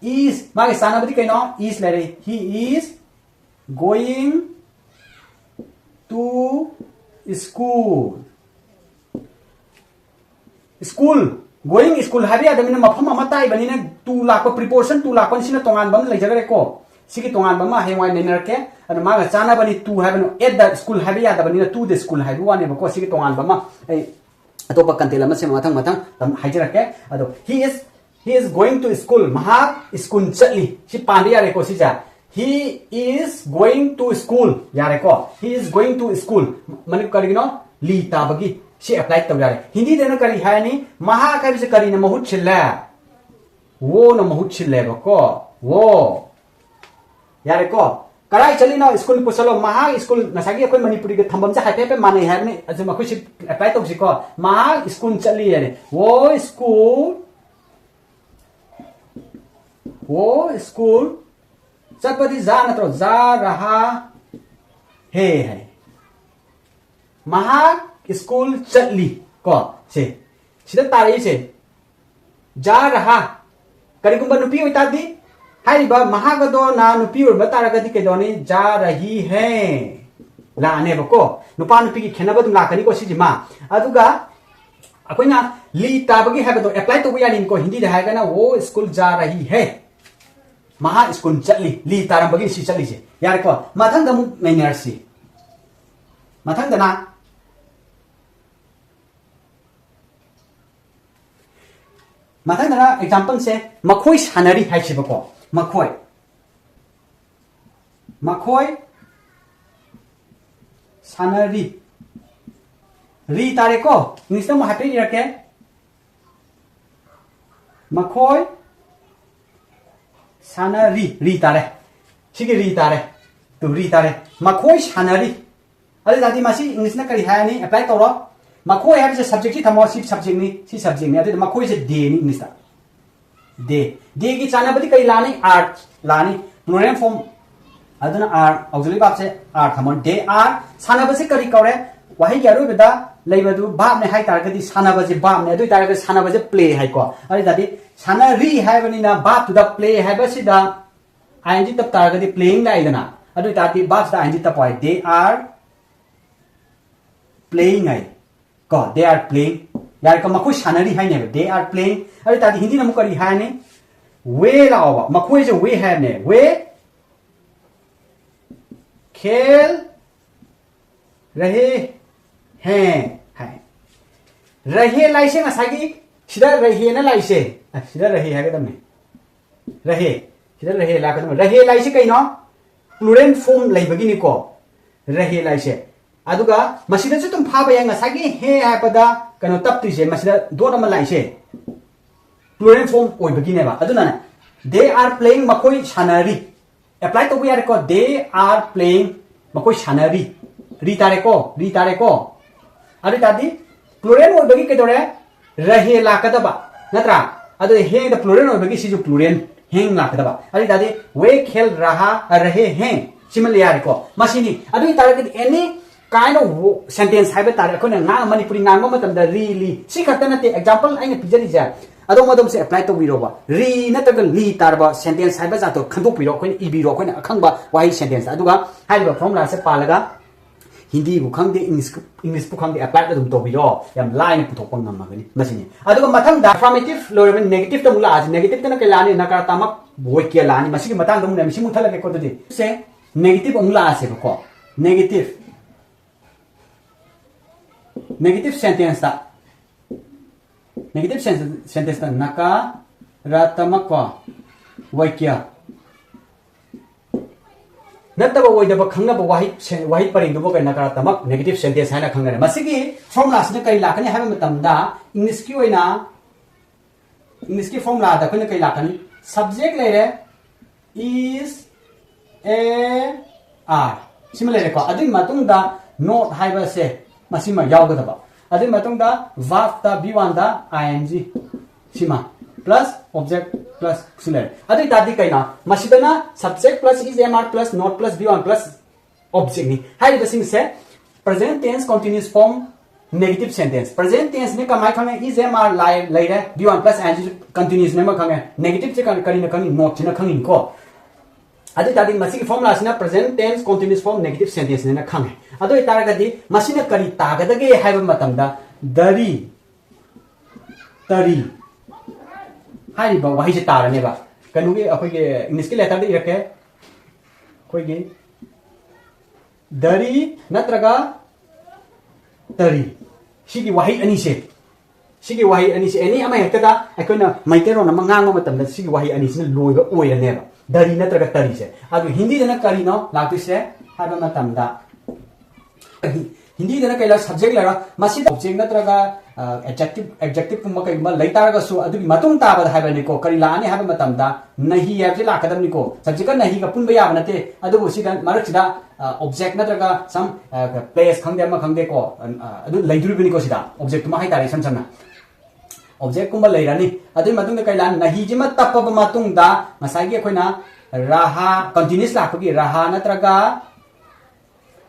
Is, ꯃꯥꯒꯤ ꯆꯥꯟꯅꯕꯗꯤ ꯀꯩꯅꯣ? Is ꯂꯩꯔꯦ. He is going to school. School, going school ꯍꯥꯏꯕ ꯌꯥꯗꯕꯅꯤꯅ, ꯃꯐꯝ ꯑꯃ ꯇꯥꯛꯏꯕꯅꯤꯅ to ꯂꯥꯛꯄ, preposition to ꯂꯥꯛꯄꯅꯤ. ꯁꯤꯅ ꯇꯣꯉꯥꯟꯕ ꯑꯃ ꯂꯩꯖꯈ꯭ꯔꯦꯀꯣ. ꯁꯤꯒꯤ ꯇꯣꯉꯥꯟꯕ ꯑꯃ ꯍꯌꯦꯡꯋꯥꯏ ꯅꯩꯅꯔꯛꯀꯦ. ꯑꯗꯣ ꯃꯥꯒ ꯆꯥꯟꯅꯕꯅꯤ to ꯍꯥꯏꯕꯅ, at the school ꯍꯥꯏꯕ ꯌꯥꯗꯕꯅꯤꯅ to the school ꯍꯥꯏꯕ ꯋꯥꯅꯦꯕꯀꯣ. ꯁꯤꯒꯤ ꯇꯣꯉꯥꯟꯕ ꯑꯃ ꯑꯩ ꯑꯇꯣꯞꯄ content ꯑꯃ ꯁꯦꯝꯃ ꯃꯊꯪ ꯃꯊꯪ ꯇꯝ-, ꯍꯥꯏꯖꯔꯛꯀꯦ. ꯑꯗꯣ he is, he is going to school, ꯃꯍꯥꯛ ꯁ꯭ꯀꯨꯜ ꯆꯠꯂꯤ. ꯁꯤ ꯄꯥꯟꯕ ꯌꯥꯔꯦꯀꯣ ꯁꯤꯁꯦ. He is going to school. ꯌꯥꯔꯦꯀꯣ? He is going to school. ꯃꯅꯤ-, ꯀꯔꯤꯒꯤꯅꯣ? ꯂꯤ ꯇꯥꯕꯒꯤ. ꯁꯤ apply ꯇꯧ ꯌꯥꯔꯦ. ꯍꯤꯟꯗꯤꯗꯅ ꯀꯔꯤ ꯍꯥꯏꯔꯅꯤ? ꯃꯍꯥꯛ ꯍꯥꯏꯕꯁꯤ ꯀꯔꯤꯅ ꯃꯍꯨꯠ ꯁꯤꯜꯂꯦ? ꯋꯣꯅ ꯃꯍꯨꯠ ꯁꯤꯜꯂꯦꯕꯀꯣ. ꯋꯣ. ꯌꯥꯔꯦꯀꯣ? ꯀꯔꯥꯏ ꯆꯠꯂꯤꯅꯣ? ꯁ꯭ꯀꯨꯜ ꯄꯨꯁꯜꯂꯣ꯫ ꯃꯍꯥꯛ ꯁ꯭ꯀꯨꯜ, ꯉꯁꯥꯏꯒꯤ ꯑꯩꯈꯣꯏ ꯃꯅꯤꯄꯨꯔꯤꯒ ꯊꯝꯐꯝꯁꯦ ꯍꯥꯏꯐꯦꯠ ꯍꯥꯏꯐꯦꯠ ꯃꯥꯟꯅꯩ ꯍꯥꯏꯕꯅꯤ꯫ ꯑꯗꯨꯝ ꯑꯩꯈꯣꯏ ꯁꯤ apply ꯇꯧꯁꯤꯀꯣ. ꯃꯍꯥꯛ ꯁ꯭ꯀꯨꯜ ꯆꯠꯂꯤ ꯍꯥꯏꯔꯦ. ꯋꯣ ꯁ꯭ꯀꯨꯜ, ꯋꯣ ꯁ꯭ꯀꯨꯜ ꯆꯠꯄꯗꯤ ꯖꯥ ꯅꯠꯇ꯭ꯔꯣ? ꯖꯥ ꯔꯍꯥ ꯍꯦ ꯍꯥꯏ꯫ ꯃꯍꯥꯛ ꯁ꯭ꯀꯨꯜ ꯆꯠꯂꯤ ꯀꯣ꯫ ꯁꯦ, ꯁꯤꯗ ꯇꯥꯔꯛꯏꯁꯦ ꯖꯥ ꯔꯍꯥ꯫ ꯀꯔꯤꯒꯨꯝꯕ ꯅꯨꯄꯤ ꯑꯣꯏꯇꯥꯔꯗꯤ, ꯍꯥꯏꯔꯤꯕ ꯃꯍꯥꯛ ꯑꯗꯣ ꯅ ꯅꯨꯄꯤ ꯑꯣꯏꯔꯝꯕ ꯇꯥꯔꯒꯗꯤ ꯀꯩꯗꯧꯅꯤ? ꯖꯥ ꯔꯍꯤ ꯍꯦ ꯂꯥꯛꯑꯅꯦꯕꯀꯣ. ꯅꯨꯄꯥ ꯅꯨꯄꯤꯒꯤ ꯈꯦꯠꯅꯕ ꯑꯗꯨꯝ ꯂꯥꯛꯀꯅꯤꯀꯣ ꯁꯤꯁꯤꯃ. ꯑꯗꯨꯒ ꯑꯩꯈꯣꯏꯅ ꯂꯤ ꯇꯥꯕꯒꯤ ꯍꯥꯏꯕꯗꯣ apply ꯇꯧꯕ ꯌꯥꯅꯤꯀꯣ. ꯍꯤꯟꯗꯤꯗ ꯍꯥꯏꯔꯒꯅ ꯋꯣ ꯁ꯭ꯀꯨꯜ ꯖꯥ ꯔꯍꯤ ꯍꯦ꯫ ꯃꯍꯥꯛ ꯁ꯭ꯀꯨꯜ ꯆꯠꯂꯤ, ꯂꯤ ꯇꯥꯔꯝꯕꯒꯤ ꯁꯤ ꯆꯠꯂꯤꯁꯦ꯫ ꯌꯥꯔꯦꯀꯣ? ꯃꯊꯪꯗ ꯑꯃꯨꯛ ꯅꯩꯅꯔꯁꯤ꯫ ꯃꯊꯪꯗꯅ, ꯃꯊꯪꯗꯅ exampleꯁꯦ ꯃꯈꯣꯏ ꯁꯥꯟꯅꯔꯤ ꯍꯥꯏꯁꯦꯕꯀꯣ꯫ ꯃꯈꯣꯏ, ꯃꯈꯣꯏ ꯁꯥꯟꯅꯔꯤ꯫ ꯔꯤ ꯇꯥꯔꯦꯀꯣ? Englishꯇ ꯑꯃꯨꯛ ꯍꯥꯏꯐꯦꯠ ꯏꯔꯛꯀꯦ꯫ ꯃꯈꯣꯏ ꯁꯥꯟꯅꯔꯤ꯫ ꯔꯤ ꯇꯥꯔꯦ꯫ ꯁꯤꯒꯤ ꯔꯤ ꯇꯥꯔꯦ꯫ ꯇꯨ, ꯔꯤ ꯇꯥꯔꯦ꯫ ꯃꯈꯣꯏ ꯁꯥꯟꯅꯔꯤ꯫ ꯑꯗꯨ ꯇꯥꯔꯗꯤ ꯃꯁꯤ Englishꯅ ꯀꯔꯤ ꯍꯥꯏꯔꯅꯤ? Apply ꯇꯧꯔꯣ꯫ ꯃꯈꯣꯏ ꯍꯥꯏꯕꯁꯦ subjectꯁꯤ ꯊꯝꯃꯣ꯫ ꯁꯤ subjectꯅꯤ, ꯁꯤ subjectꯅꯤ꯫ ꯑꯗꯨꯗꯤ ꯃꯈꯣꯏꯁꯦ theyꯅꯤ Englishꯇ꯫ They꯫ Theyꯒꯤ ꯆꯥꯟꯅꯕꯗꯤ ꯀꯔꯤ ꯂꯥꯛꯑꯅꯤ? Are ꯂꯥꯛꯑꯅꯤ꯫ Plural form꯫ ꯑꯗꯨꯅ are, auxiliary verbꯁꯦ are ꯊꯝꯃꯣ꯫ They are꯫ ꯁꯥꯟꯅꯕꯁꯦ ꯀꯔꯤ ꯀꯧꯔꯦ? ꯋꯥꯍꯩꯒꯤ ꯑꯔꯣꯏꯕꯗ ꯂꯩꯕꯗꯨ verb ꯅꯦ ꯍꯥꯏ ꯇꯥꯔꯒꯗꯤ ꯁꯥꯟꯅꯕꯁꯦ verb ꯅꯦ, ꯑꯗꯨ ꯑꯣꯏ ꯇꯥꯔꯒꯗꯤ ꯁꯥꯟꯅꯕꯁꯦ play ꯍꯥꯏꯀꯣ꯫ ꯑꯗꯨ ꯑꯣꯏ ꯇꯥꯔꯗꯤ ꯁꯥꯟꯅꯔꯤ ꯍꯥꯏꯕꯅꯤꯅ verb ꯇꯨꯗ play ꯍꯥꯏꯕꯁꯤꯗ I N G ꯇꯞ ꯇꯥꯔꯒꯗꯤ playing ꯂꯥꯛꯏꯗꯅ, ꯑꯗꯨ ꯑꯣꯏ ꯇꯥꯔꯗꯤ verb ꯁꯤꯗ I N G ꯇꯞꯄ ꯍꯥꯏ, they are playing ꯍꯥꯏ ꯀꯣ, they are playing꯫ ꯌꯥꯔꯦꯀꯣ, ꯃꯈꯣꯏ ꯁꯥꯟꯅꯔꯤ ꯍꯥꯏꯅꯦꯕ, they are playing꯫ ꯑꯗꯨ ꯑꯣꯏ ꯇꯥꯔꯗꯤ ꯍꯤꯟꯗꯤꯅ ꯑꯃꯨꯛ ꯀꯔꯤ ꯍꯥꯏꯔꯅꯤ? वे ꯂꯥꯛꯑꯣꯕ, ꯃꯈꯣꯏꯁꯦ वे ꯍꯥꯏꯕꯅꯦ, वे खेल रहे हैं ꯍꯥꯏ꯫ रहे ꯂꯥꯛꯏꯁꯦ ꯉꯁꯥꯏꯒꯤ ꯁꯤꯗ रहे ꯅ ꯂꯥꯛꯏꯁꯦ, ꯑ, ꯁꯤꯗ रहे ꯍꯥꯏꯒꯗꯕꯅꯦ, रहे꯫ ꯁꯤꯗ रहे ꯂꯥꯛꯀꯗꯕꯅꯦ꯫ रहे ꯂꯥꯛꯏꯁꯦ ꯀꯩꯅꯣ? Plural form ꯂꯩꯕꯒꯤꯅꯤꯀꯣ, रहे ꯂꯥꯛꯏꯁꯦ꯫ ꯑꯗꯨꯒ ꯃꯁꯤꯗꯁꯨ ꯑꯗꯨꯝ ꯐꯥꯕ ꯌꯥꯏ, ꯉꯁꯥꯏꯒꯤ हैं ꯍꯥꯏꯔꯛꯄꯗ ꯀꯩꯅꯣ ꯇꯞꯇꯣꯏꯁꯦ, ꯃꯁꯤꯗ dot ꯑꯃ ꯂꯥꯛꯏꯁꯦ plural form ꯑꯣꯏꯕꯒꯤꯅꯦꯕ꯫ ꯑꯗꯨꯅꯅꯦ, they are playing, ꯃꯈꯣꯏ ꯁꯥꯟꯅꯔꯤ꯫ Apply ꯇꯧꯕ ꯌꯥꯔꯦꯀꯣ, they are playing, ꯃꯈꯣꯏ ꯁꯥꯟꯅꯔꯤ꯫ ꯔꯤ ꯇꯥꯔꯦꯀꯣ, ꯔꯤ ꯇꯥꯔꯦꯀꯣ꯫ ꯑꯗꯨ ꯑꯣꯏ ꯇꯥꯔꯗꯤ plural ꯑꯣꯏꯕꯒꯤ ꯀꯩꯗꯧꯔꯦ? रहे ꯂꯥꯛꯀꯗꯕ ꯅꯠꯇ꯭ꯔꯥ? ꯑꯗꯨ हैं ꯗ plural ꯑꯣꯏꯕꯒꯤ ꯁꯤꯁꯨ plural, हैं ꯂꯥꯛꯀꯗꯕ꯫ ꯑꯗꯨ ꯑꯣꯏ ꯇꯥꯔꯗꯤ वे खेल रहा रहे हैं, ꯁꯤꯃ ꯂꯩ ꯌꯥꯔꯦꯀꯣ, ꯃꯁꯤꯅꯤ꯫ ꯑꯗꯨ ꯑꯣꯏ ꯇꯥꯔꯒꯗꯤ any kind of sentence ꯍꯥꯏꯕ ꯇꯥꯔꯦ, ꯑꯩꯈꯣꯏꯅ ꯉꯥꯡ-, ꯃꯅꯤꯄꯨꯔꯤ ꯉꯥꯡꯕ ꯃꯇꯝꯗ ꯔꯤ, ꯂꯤ, ꯁꯤ ꯈꯛꯇ ꯅꯠꯇꯦ꯫ Example ꯑꯩꯅ ꯄꯤꯖꯔꯤꯁꯦ, ꯑꯗꯣꯝ ꯑꯗꯣꯝꯁꯦ apply ꯇꯧꯕꯤꯔꯣꯕ꯫ ꯔꯤ ꯅꯠꯇ꯭ꯔꯒ ꯂꯤ ꯇꯥꯔꯕ sentence ꯍꯥꯏꯕ ꯖꯥꯠꯇꯣ ꯈꯟꯗꯣꯛꯄꯤꯔꯣ, ꯑꯩꯈꯣꯏꯅ ꯏꯕꯤꯔꯣ, ꯑꯩꯈꯣꯏꯅ ꯑꯈꯪꯕ ꯋꯥꯍꯩ sentence꯫ ꯑꯗꯨꯒ ꯍꯥꯏꯔꯤꯕ formula ꯁꯦ ꯄꯥꯜꯂꯒ ꯍꯤꯟꯗꯤꯕꯨ ꯈꯪꯗꯦ, English, English ꯄꯨ ꯈꯪꯗꯦ, apply ꯑꯗꯨꯝ ꯇꯧꯕꯤꯔꯣ, ꯌꯥꯝ ꯂꯥꯏꯅ ꯄꯨꯊꯣꯛꯄ ꯉꯝꯃꯒꯅꯤ꯫ ꯃꯁꯤꯅꯤ꯫ ꯑꯗꯨꯒ ꯃꯊꯪꯗ affirmative ꯂꯣꯏꯔꯕ negative ꯇ ꯑꯃꯨꯛ ꯂꯥꯛꯑꯁꯤ꯫ Negative ꯇꯅ ꯀꯩ ꯂꯥꯛꯑꯅꯤ? नकारात्मक वाक्य ꯂꯥꯛꯑꯅꯤ꯫ ꯃꯁꯤꯒꯤ ꯃꯇꯥꯡꯗ ꯑꯃꯨꯛ ꯃꯁꯤ ꯃꯨꯠꯊꯠꯂꯒꯦꯀꯣ꯫ ꯑꯗꯨꯗꯤ ꯁꯦ negative ꯑꯃꯨꯛ ꯂꯥꯛꯑꯁꯦꯕꯀꯣ꯫ Negative, negative sentence ꯇ, negative sen-, sentence ꯇ नकारात्मक वाक्य ꯅꯠꯇꯕ ꯑꯣꯏꯗꯕ ꯈꯪꯅꯕ ꯋꯥꯍꯩ ꯁꯦ-, ꯋꯥꯍꯩ ꯄꯔꯦꯡꯗꯨꯕꯨ ꯀꯩ नकारात्मक, negative sentence ꯍꯥꯏꯅ ꯈꯪꯅꯔꯦ꯫ ꯃꯁꯤꯒꯤ formula ꯁꯤꯅ ꯀꯔꯤ ꯂꯥꯛꯀꯅꯤ ꯍꯥꯏꯕ ꯃꯇꯝꯗ, English ꯀꯤ ꯑꯣꯏꯅ, English ꯀꯤ formula ꯗ ꯑꯩꯈꯣꯏꯅ ꯀꯔꯤ ꯂꯥꯛꯀꯅꯤ? Subject ꯂꯩꯔꯦ, is, a, are, ꯁꯤꯃ ꯂꯩꯔꯦꯀꯣ꯫ ꯑꯗꯨꯒꯤ ꯃꯇꯨꯡꯗ not ꯍꯥꯏꯕꯁꯦ ꯃꯁꯤꯃ ꯌꯥꯎꯒꯗꯕ꯫ ꯑꯗꯨꯒꯤ ꯃꯇꯨꯡꯗ verb ꯇ V one the I N G ꯁꯤꯃ plus object plus ꯁꯤ ꯂꯩꯔꯦ꯫ ꯑꯗꯨ ꯑꯣꯏ ꯇꯥꯔꯗꯤ ꯀꯩꯅꯣ? ꯃꯁꯤꯗꯅ subject plus is, am, are plus not plus V one plus object ꯅꯤ꯫ ꯍꯥꯏꯔꯤꯕꯁꯤꯡꯁꯦ Present tense continuous form negative sentence. Present tense ꯅꯤ ꯀꯃꯥꯏꯅ ꯈꯪꯉꯦ? Is, am, are ꯂꯥꯏ-, ꯂꯩꯔꯦ, be one plus ing ꯁꯤꯁꯨ continuous ꯅꯤ ꯑꯃ ꯈꯪꯉꯦ꯫ Negative ꯁꯦ ꯀꯔꯤ-, ꯀꯔꯤꯅ ꯈꯪꯉꯤ? Not ꯁꯤꯅ ꯈꯪꯉꯤꯀꯣ꯫ ꯑꯗꯨ ꯑꯣꯏꯇꯥꯔꯗꯤ ꯃꯁꯤꯒꯤ formula ꯁꯤꯅ present tense continuous form negative sentence ꯅꯦꯅ ꯈꯪꯉꯦ꯫ ꯑꯗꯨ ꯑꯣꯏꯇꯥꯔꯒꯗꯤ ꯃꯁꯤꯅ ꯀꯔꯤ ꯇꯥꯒꯗꯒꯦ ꯍꯥꯏꯕ ꯃꯇꯝꯗ ꯗꯔꯤ, ꯇꯔꯤ ꯍꯥꯏꯔꯤꯕ ꯋꯥꯍꯩꯁꯦ ꯇꯥꯔꯅꯦꯕ꯫ ꯀꯩꯅꯣꯒꯤ ꯑꯩꯈꯣꯏꯒꯤ English ꯀꯤ letter ꯗ ꯏꯔꯛꯀꯦ꯫ ꯑꯩꯈꯣꯏꯒꯤ ꯗꯔꯤ ꯅꯠꯇ꯭ꯔꯒ ꯇꯔꯤ꯫ ꯁꯤꯒꯤ ꯋꯥꯍꯩ ꯑꯅꯤꯁꯦ, ꯁꯤꯒꯤ ꯋꯥꯍꯩ ꯑꯅꯤꯁꯦ any ꯑꯃ ꯍꯦꯛꯇꯗ ꯑꯩꯈꯣꯏꯅ ꯃꯩꯇꯩꯂꯣꯟ ꯑꯃ ꯉꯥꯡꯕ ꯃꯇꯝꯗ ꯁꯤꯒꯤ ꯋꯥꯍꯩ ꯑꯅꯤꯁꯤꯅ ꯂꯣꯏꯕ ꯑꯣꯏꯔꯅꯦꯕ, ꯗꯔꯤ ꯅꯠꯇ꯭ꯔꯒ ꯇꯔꯤꯁꯦ꯫ ꯑꯗꯨ ꯍꯤꯟꯗꯤꯗꯅ ꯀꯔꯤꯅꯣ ꯂꯥꯛꯇꯣꯏꯁꯦ ꯍꯥꯏꯕ ꯃꯇꯝꯗ, ꯍꯤꯟꯗꯤꯗꯅ ꯀꯩ ꯂꯩꯔ? Subject ꯂꯩꯔ꯫ ꯃꯁꯤꯗ object ꯅꯠꯇ꯭ꯔꯒ, ꯑ, adjective, adjective ꯀꯨꯝꯕ ꯀꯩꯒꯨꯝꯕ ꯂꯩ ꯇꯥꯔꯒꯁꯨ ꯑꯗꯨꯒꯤ ꯃꯇꯨꯡ ꯇꯥꯕꯗ ꯍꯥꯏꯕꯅꯤꯀꯣ, ꯀꯔꯤ ꯂꯥꯛꯑꯅꯤ ꯍꯥꯏꯕ ꯃꯇꯝꯗ ꯅꯍꯤ ꯍꯥꯏꯕꯁꯤ ꯂꯥꯛꯀꯗꯕꯅꯤꯀꯣ꯫ Subject ꯀ ꯅꯍꯤꯒ ꯄꯨꯟꯕ ꯌꯥꯕ ꯅꯠꯇꯦ꯫ ꯑꯗꯨꯕꯨ ꯁꯤꯗ ꯃꯔꯛꯁꯤꯗ, ꯑ, object ꯅꯠꯇ꯭ꯔꯒ some, ꯑ, place ꯈꯪꯗꯦ ꯑꯃ ꯈꯪꯗꯦꯀꯣ, ꯑ, ꯑꯗꯨ ꯂꯩꯗꯣꯔꯤꯕꯅꯤꯀꯣ꯫ ꯁꯤꯗ object ꯇꯨꯃ ꯍꯥꯏꯇꯥꯔꯦ, ꯏꯁꯝ ꯁꯝꯅ object ꯀꯨꯝꯕ ꯂꯩꯔꯅꯤ꯫ ꯑꯗꯨꯒꯤ ꯃꯇꯨꯡꯗ ꯀꯩ ꯂꯥꯛꯑꯅꯤ? ꯅꯍꯤꯁꯤꯃ ꯇꯞꯄꯕ ꯃꯇꯨꯡꯗ ꯉꯁꯥꯏꯒꯤ ꯑꯩꯈꯣꯏꯅ ꯔꯍꯥ, continuous ꯂꯥꯛꯄꯒꯤ ꯔꯍꯥ ꯅꯠꯇ꯭ꯔꯒ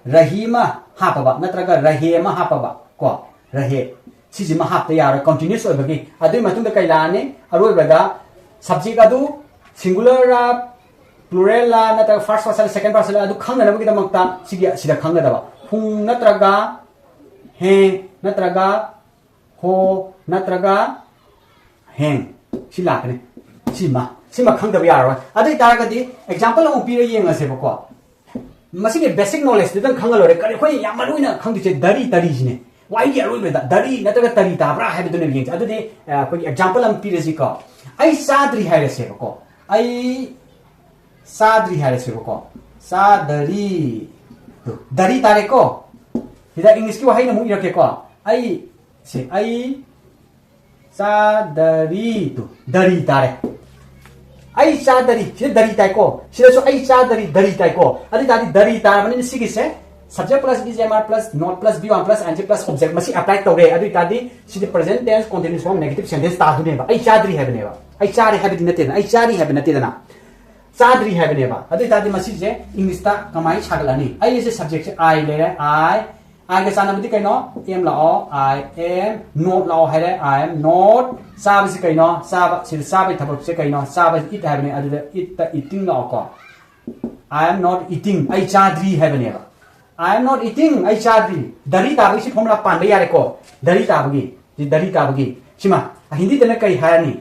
ꯔꯍꯤ ꯑꯃ ꯍꯥꯞꯄꯕ ꯅꯠꯇ꯭ꯔꯒ ꯔꯍꯦ ꯑꯃ ꯍꯥꯞꯄꯕ ꯀꯣ, ꯔꯍꯦ, ꯁꯤꯁꯤꯃ ꯍꯥꯞꯇ ꯌꯥꯔꯣꯏ continuous ꯑꯣꯏꯕꯒꯤ꯫ ꯑꯗꯨꯒꯤ ꯃꯇꯨꯡꯗ ꯀꯩ ꯂꯥꯛꯑꯅꯤ? ꯑꯔꯣꯏꯕꯗ subject ꯑꯗꯨ singular ꯔ, plural ꯂ ꯅꯠꯇ꯭ꯔꯒ first person, second person ꯂ ꯑꯗꯨ ꯈꯪꯅꯅꯕꯒꯤꯗꯃꯛꯇ ꯁꯤꯒꯤ ꯑꯁꯤꯗ ꯈꯪꯒꯗꯕ ꯍꯨꯡ ꯅꯠꯇ꯭ꯔꯒ ꯍꯦ ꯅꯠꯇ꯭ꯔꯒ ꯍꯣ ꯅꯠꯇ꯭ꯔꯒ ꯍꯦꯡ, ꯁꯤ ꯂꯥꯛꯀꯅꯤ꯫ ꯁꯤꯃ, ꯁꯤꯃ ꯈꯪꯗꯕ ꯌꯥꯔꯔꯣꯏ꯫ ꯑꯗꯨ ꯑꯣꯏꯇꯥꯔꯒꯗꯤ example ꯑꯃꯨꯛ ꯄꯤꯔ ꯌꯦꯡꯉꯁꯦꯕꯀꯣ꯫ ꯃꯁꯤꯒꯤ basic knowledge ꯗꯨꯗꯪ ꯈꯪꯉ ꯂꯣꯏꯔꯦ꯫ ꯀꯔꯤ ꯑꯩꯈꯣꯏꯅ ꯌꯥꯝ ꯃꯔꯨ ꯑꯣꯏꯅ ꯈꯪꯗꯣꯏꯁꯦ ꯗꯔꯤ ꯇꯔꯤꯁꯤꯅꯦ꯫ ꯋꯥꯍꯩꯒꯤ ꯑꯔꯣꯏꯕꯗ ꯗꯔꯤ ꯅꯠꯇ꯭ꯔꯒ ꯇꯔꯤ ꯇꯥꯕ꯭ꯔꯥ ꯍꯥꯏꯕꯗꯨꯅꯦꯕ ꯌꯦꯡꯁꯦ꯫ ꯑꯗꯨꯗꯤ, ꯑ, ꯑꯩꯈꯣꯏꯒꯤ example ꯑꯃ ꯄꯤꯔꯁꯤꯀꯣ꯫ ꯑꯩ ꯆꯥꯗ꯭ꯔꯤ ꯍꯥꯏꯔꯁꯦꯕꯀꯣ꯫ ꯑꯩ ꯆꯥꯗ꯭ꯔꯤ ꯍꯥꯏꯔꯁꯦꯕꯀꯣ꯫ ꯆꯥꯗꯔꯤ꯫ ꯗꯔꯤ ꯇꯥꯔꯦꯀꯣ꯫ ꯁꯤꯗ English ꯀꯤ ꯋꯥꯍꯩꯅ ꯑꯃꯨꯛ ꯏꯔꯛꯀꯦꯀꯣ꯫ ꯑꯩ, ꯁꯦ, ꯑꯩ ꯆꯥꯗꯔꯤ꯫ ꯇꯨ, ꯗꯔꯤ ꯇꯥꯔꯦ꯫ ꯑꯩ ꯆꯥꯗꯔꯤ꯫ ꯁꯤꯗ ꯗꯔꯤ ꯇꯥꯏꯀꯣ꯫ ꯁꯤꯗꯁꯨ ꯑꯩ ꯆꯥꯗꯔꯤ, ꯗꯔꯤ ꯇꯥꯏꯀꯣ꯫ ꯑꯗꯨ ꯑꯣꯏꯇꯥꯔꯗꯤ ꯗꯔꯤ ꯇꯥꯔꯕꯅꯤꯅ ꯁꯤꯒꯤꯁꯦ subject plus is, am, are plus not plus be one plus ing plus object ꯃꯁꯤ apply ꯇꯧꯔꯦ꯫ ꯑꯗꯨ ꯑꯣꯏꯇꯥꯔꯗꯤ ꯁꯤꯗꯤ present tense continuous form negative sentence ꯇꯥꯗꯣꯏꯅꯦꯕ꯫ ꯑꯩ ꯆꯥꯗ꯭ꯔꯤ ꯍꯥꯏꯕꯅꯦꯕ꯫ ꯑꯩ ꯆꯥꯔꯦ ꯍꯥꯏꯕꯗꯤ ꯅꯠꯇꯦꯗꯅ꯫ ꯑꯩ ꯆꯥꯔꯤ ꯍꯥꯏꯕ ꯅꯠꯇꯦꯗꯅ꯫ ꯆꯥꯗ꯭ꯔꯤ ꯍꯥꯏꯕꯅꯦꯕ꯫ ꯑꯗꯨ ꯑꯣꯏꯇꯥꯔꯗꯤ ꯃꯁꯤꯁꯦ English ꯇ ꯀꯃꯥꯏꯅ ꯁꯥꯒꯠꯂꯅꯤ? ꯑꯩꯁꯦ subject ꯁꯦ I ꯂꯩꯔꯦ꯫ I ꯑꯥꯏꯒ ꯆꯥꯟꯅꯕꯗꯤ ꯀꯩꯅꯣ? ꯑꯦꯝ ꯂꯥꯛꯑꯣ꯫ ꯑꯥꯏ ꯑꯦꯝ ꯅꯣꯠ ꯂꯥꯛꯑꯣ ꯍꯥꯏꯔꯦ꯫ ꯑꯥꯏ ꯑꯦꯝ ꯅꯣꯠ꯫ ꯆꯥꯕꯁꯤ ꯀꯩꯅꯣ? ꯆꯥꯕ꯫ ꯁꯤꯗ ꯆꯥꯕꯒꯤ ꯊꯕꯛꯁꯦ ꯀꯩꯅꯣ? ꯆꯥꯕ ꯏꯠ ꯍꯥꯏꯕꯅꯦ꯫ ꯑꯗꯨꯗ ꯏꯠꯇ ꯏꯇꯤꯡ ꯂꯥꯛꯑꯣꯀꯣ꯫ ꯑꯥꯏ ꯑꯦꯝ ꯅꯣꯠ ꯏꯇꯤꯡ꯫ ꯑꯩ ꯆꯥꯗ꯭ꯔꯤ ꯍꯥꯏꯕꯅꯦꯕ꯫ ꯑꯥꯏ ꯑꯦꯝ ꯅꯣꯠ ꯏꯇꯤꯡ꯫ ꯑꯩ ꯆꯥꯗ꯭ꯔꯤ꯫ ꯗꯔꯤ ꯇꯥꯕꯒꯤ ꯁꯤ ꯐꯣꯔꯃꯨꯂꯥ ꯄꯥꯟꯕ ꯌꯥꯔꯦꯀꯣ꯫ ꯗꯔꯤ ꯇꯥꯕꯒꯤ꯫ ꯁꯤ ꯗꯔꯤ ꯇꯥꯕꯒꯤ꯫ ꯁꯤꯃ ꯍꯤꯟꯗꯤꯗꯅ ꯀꯩ ꯍꯥꯏꯔꯅꯤ?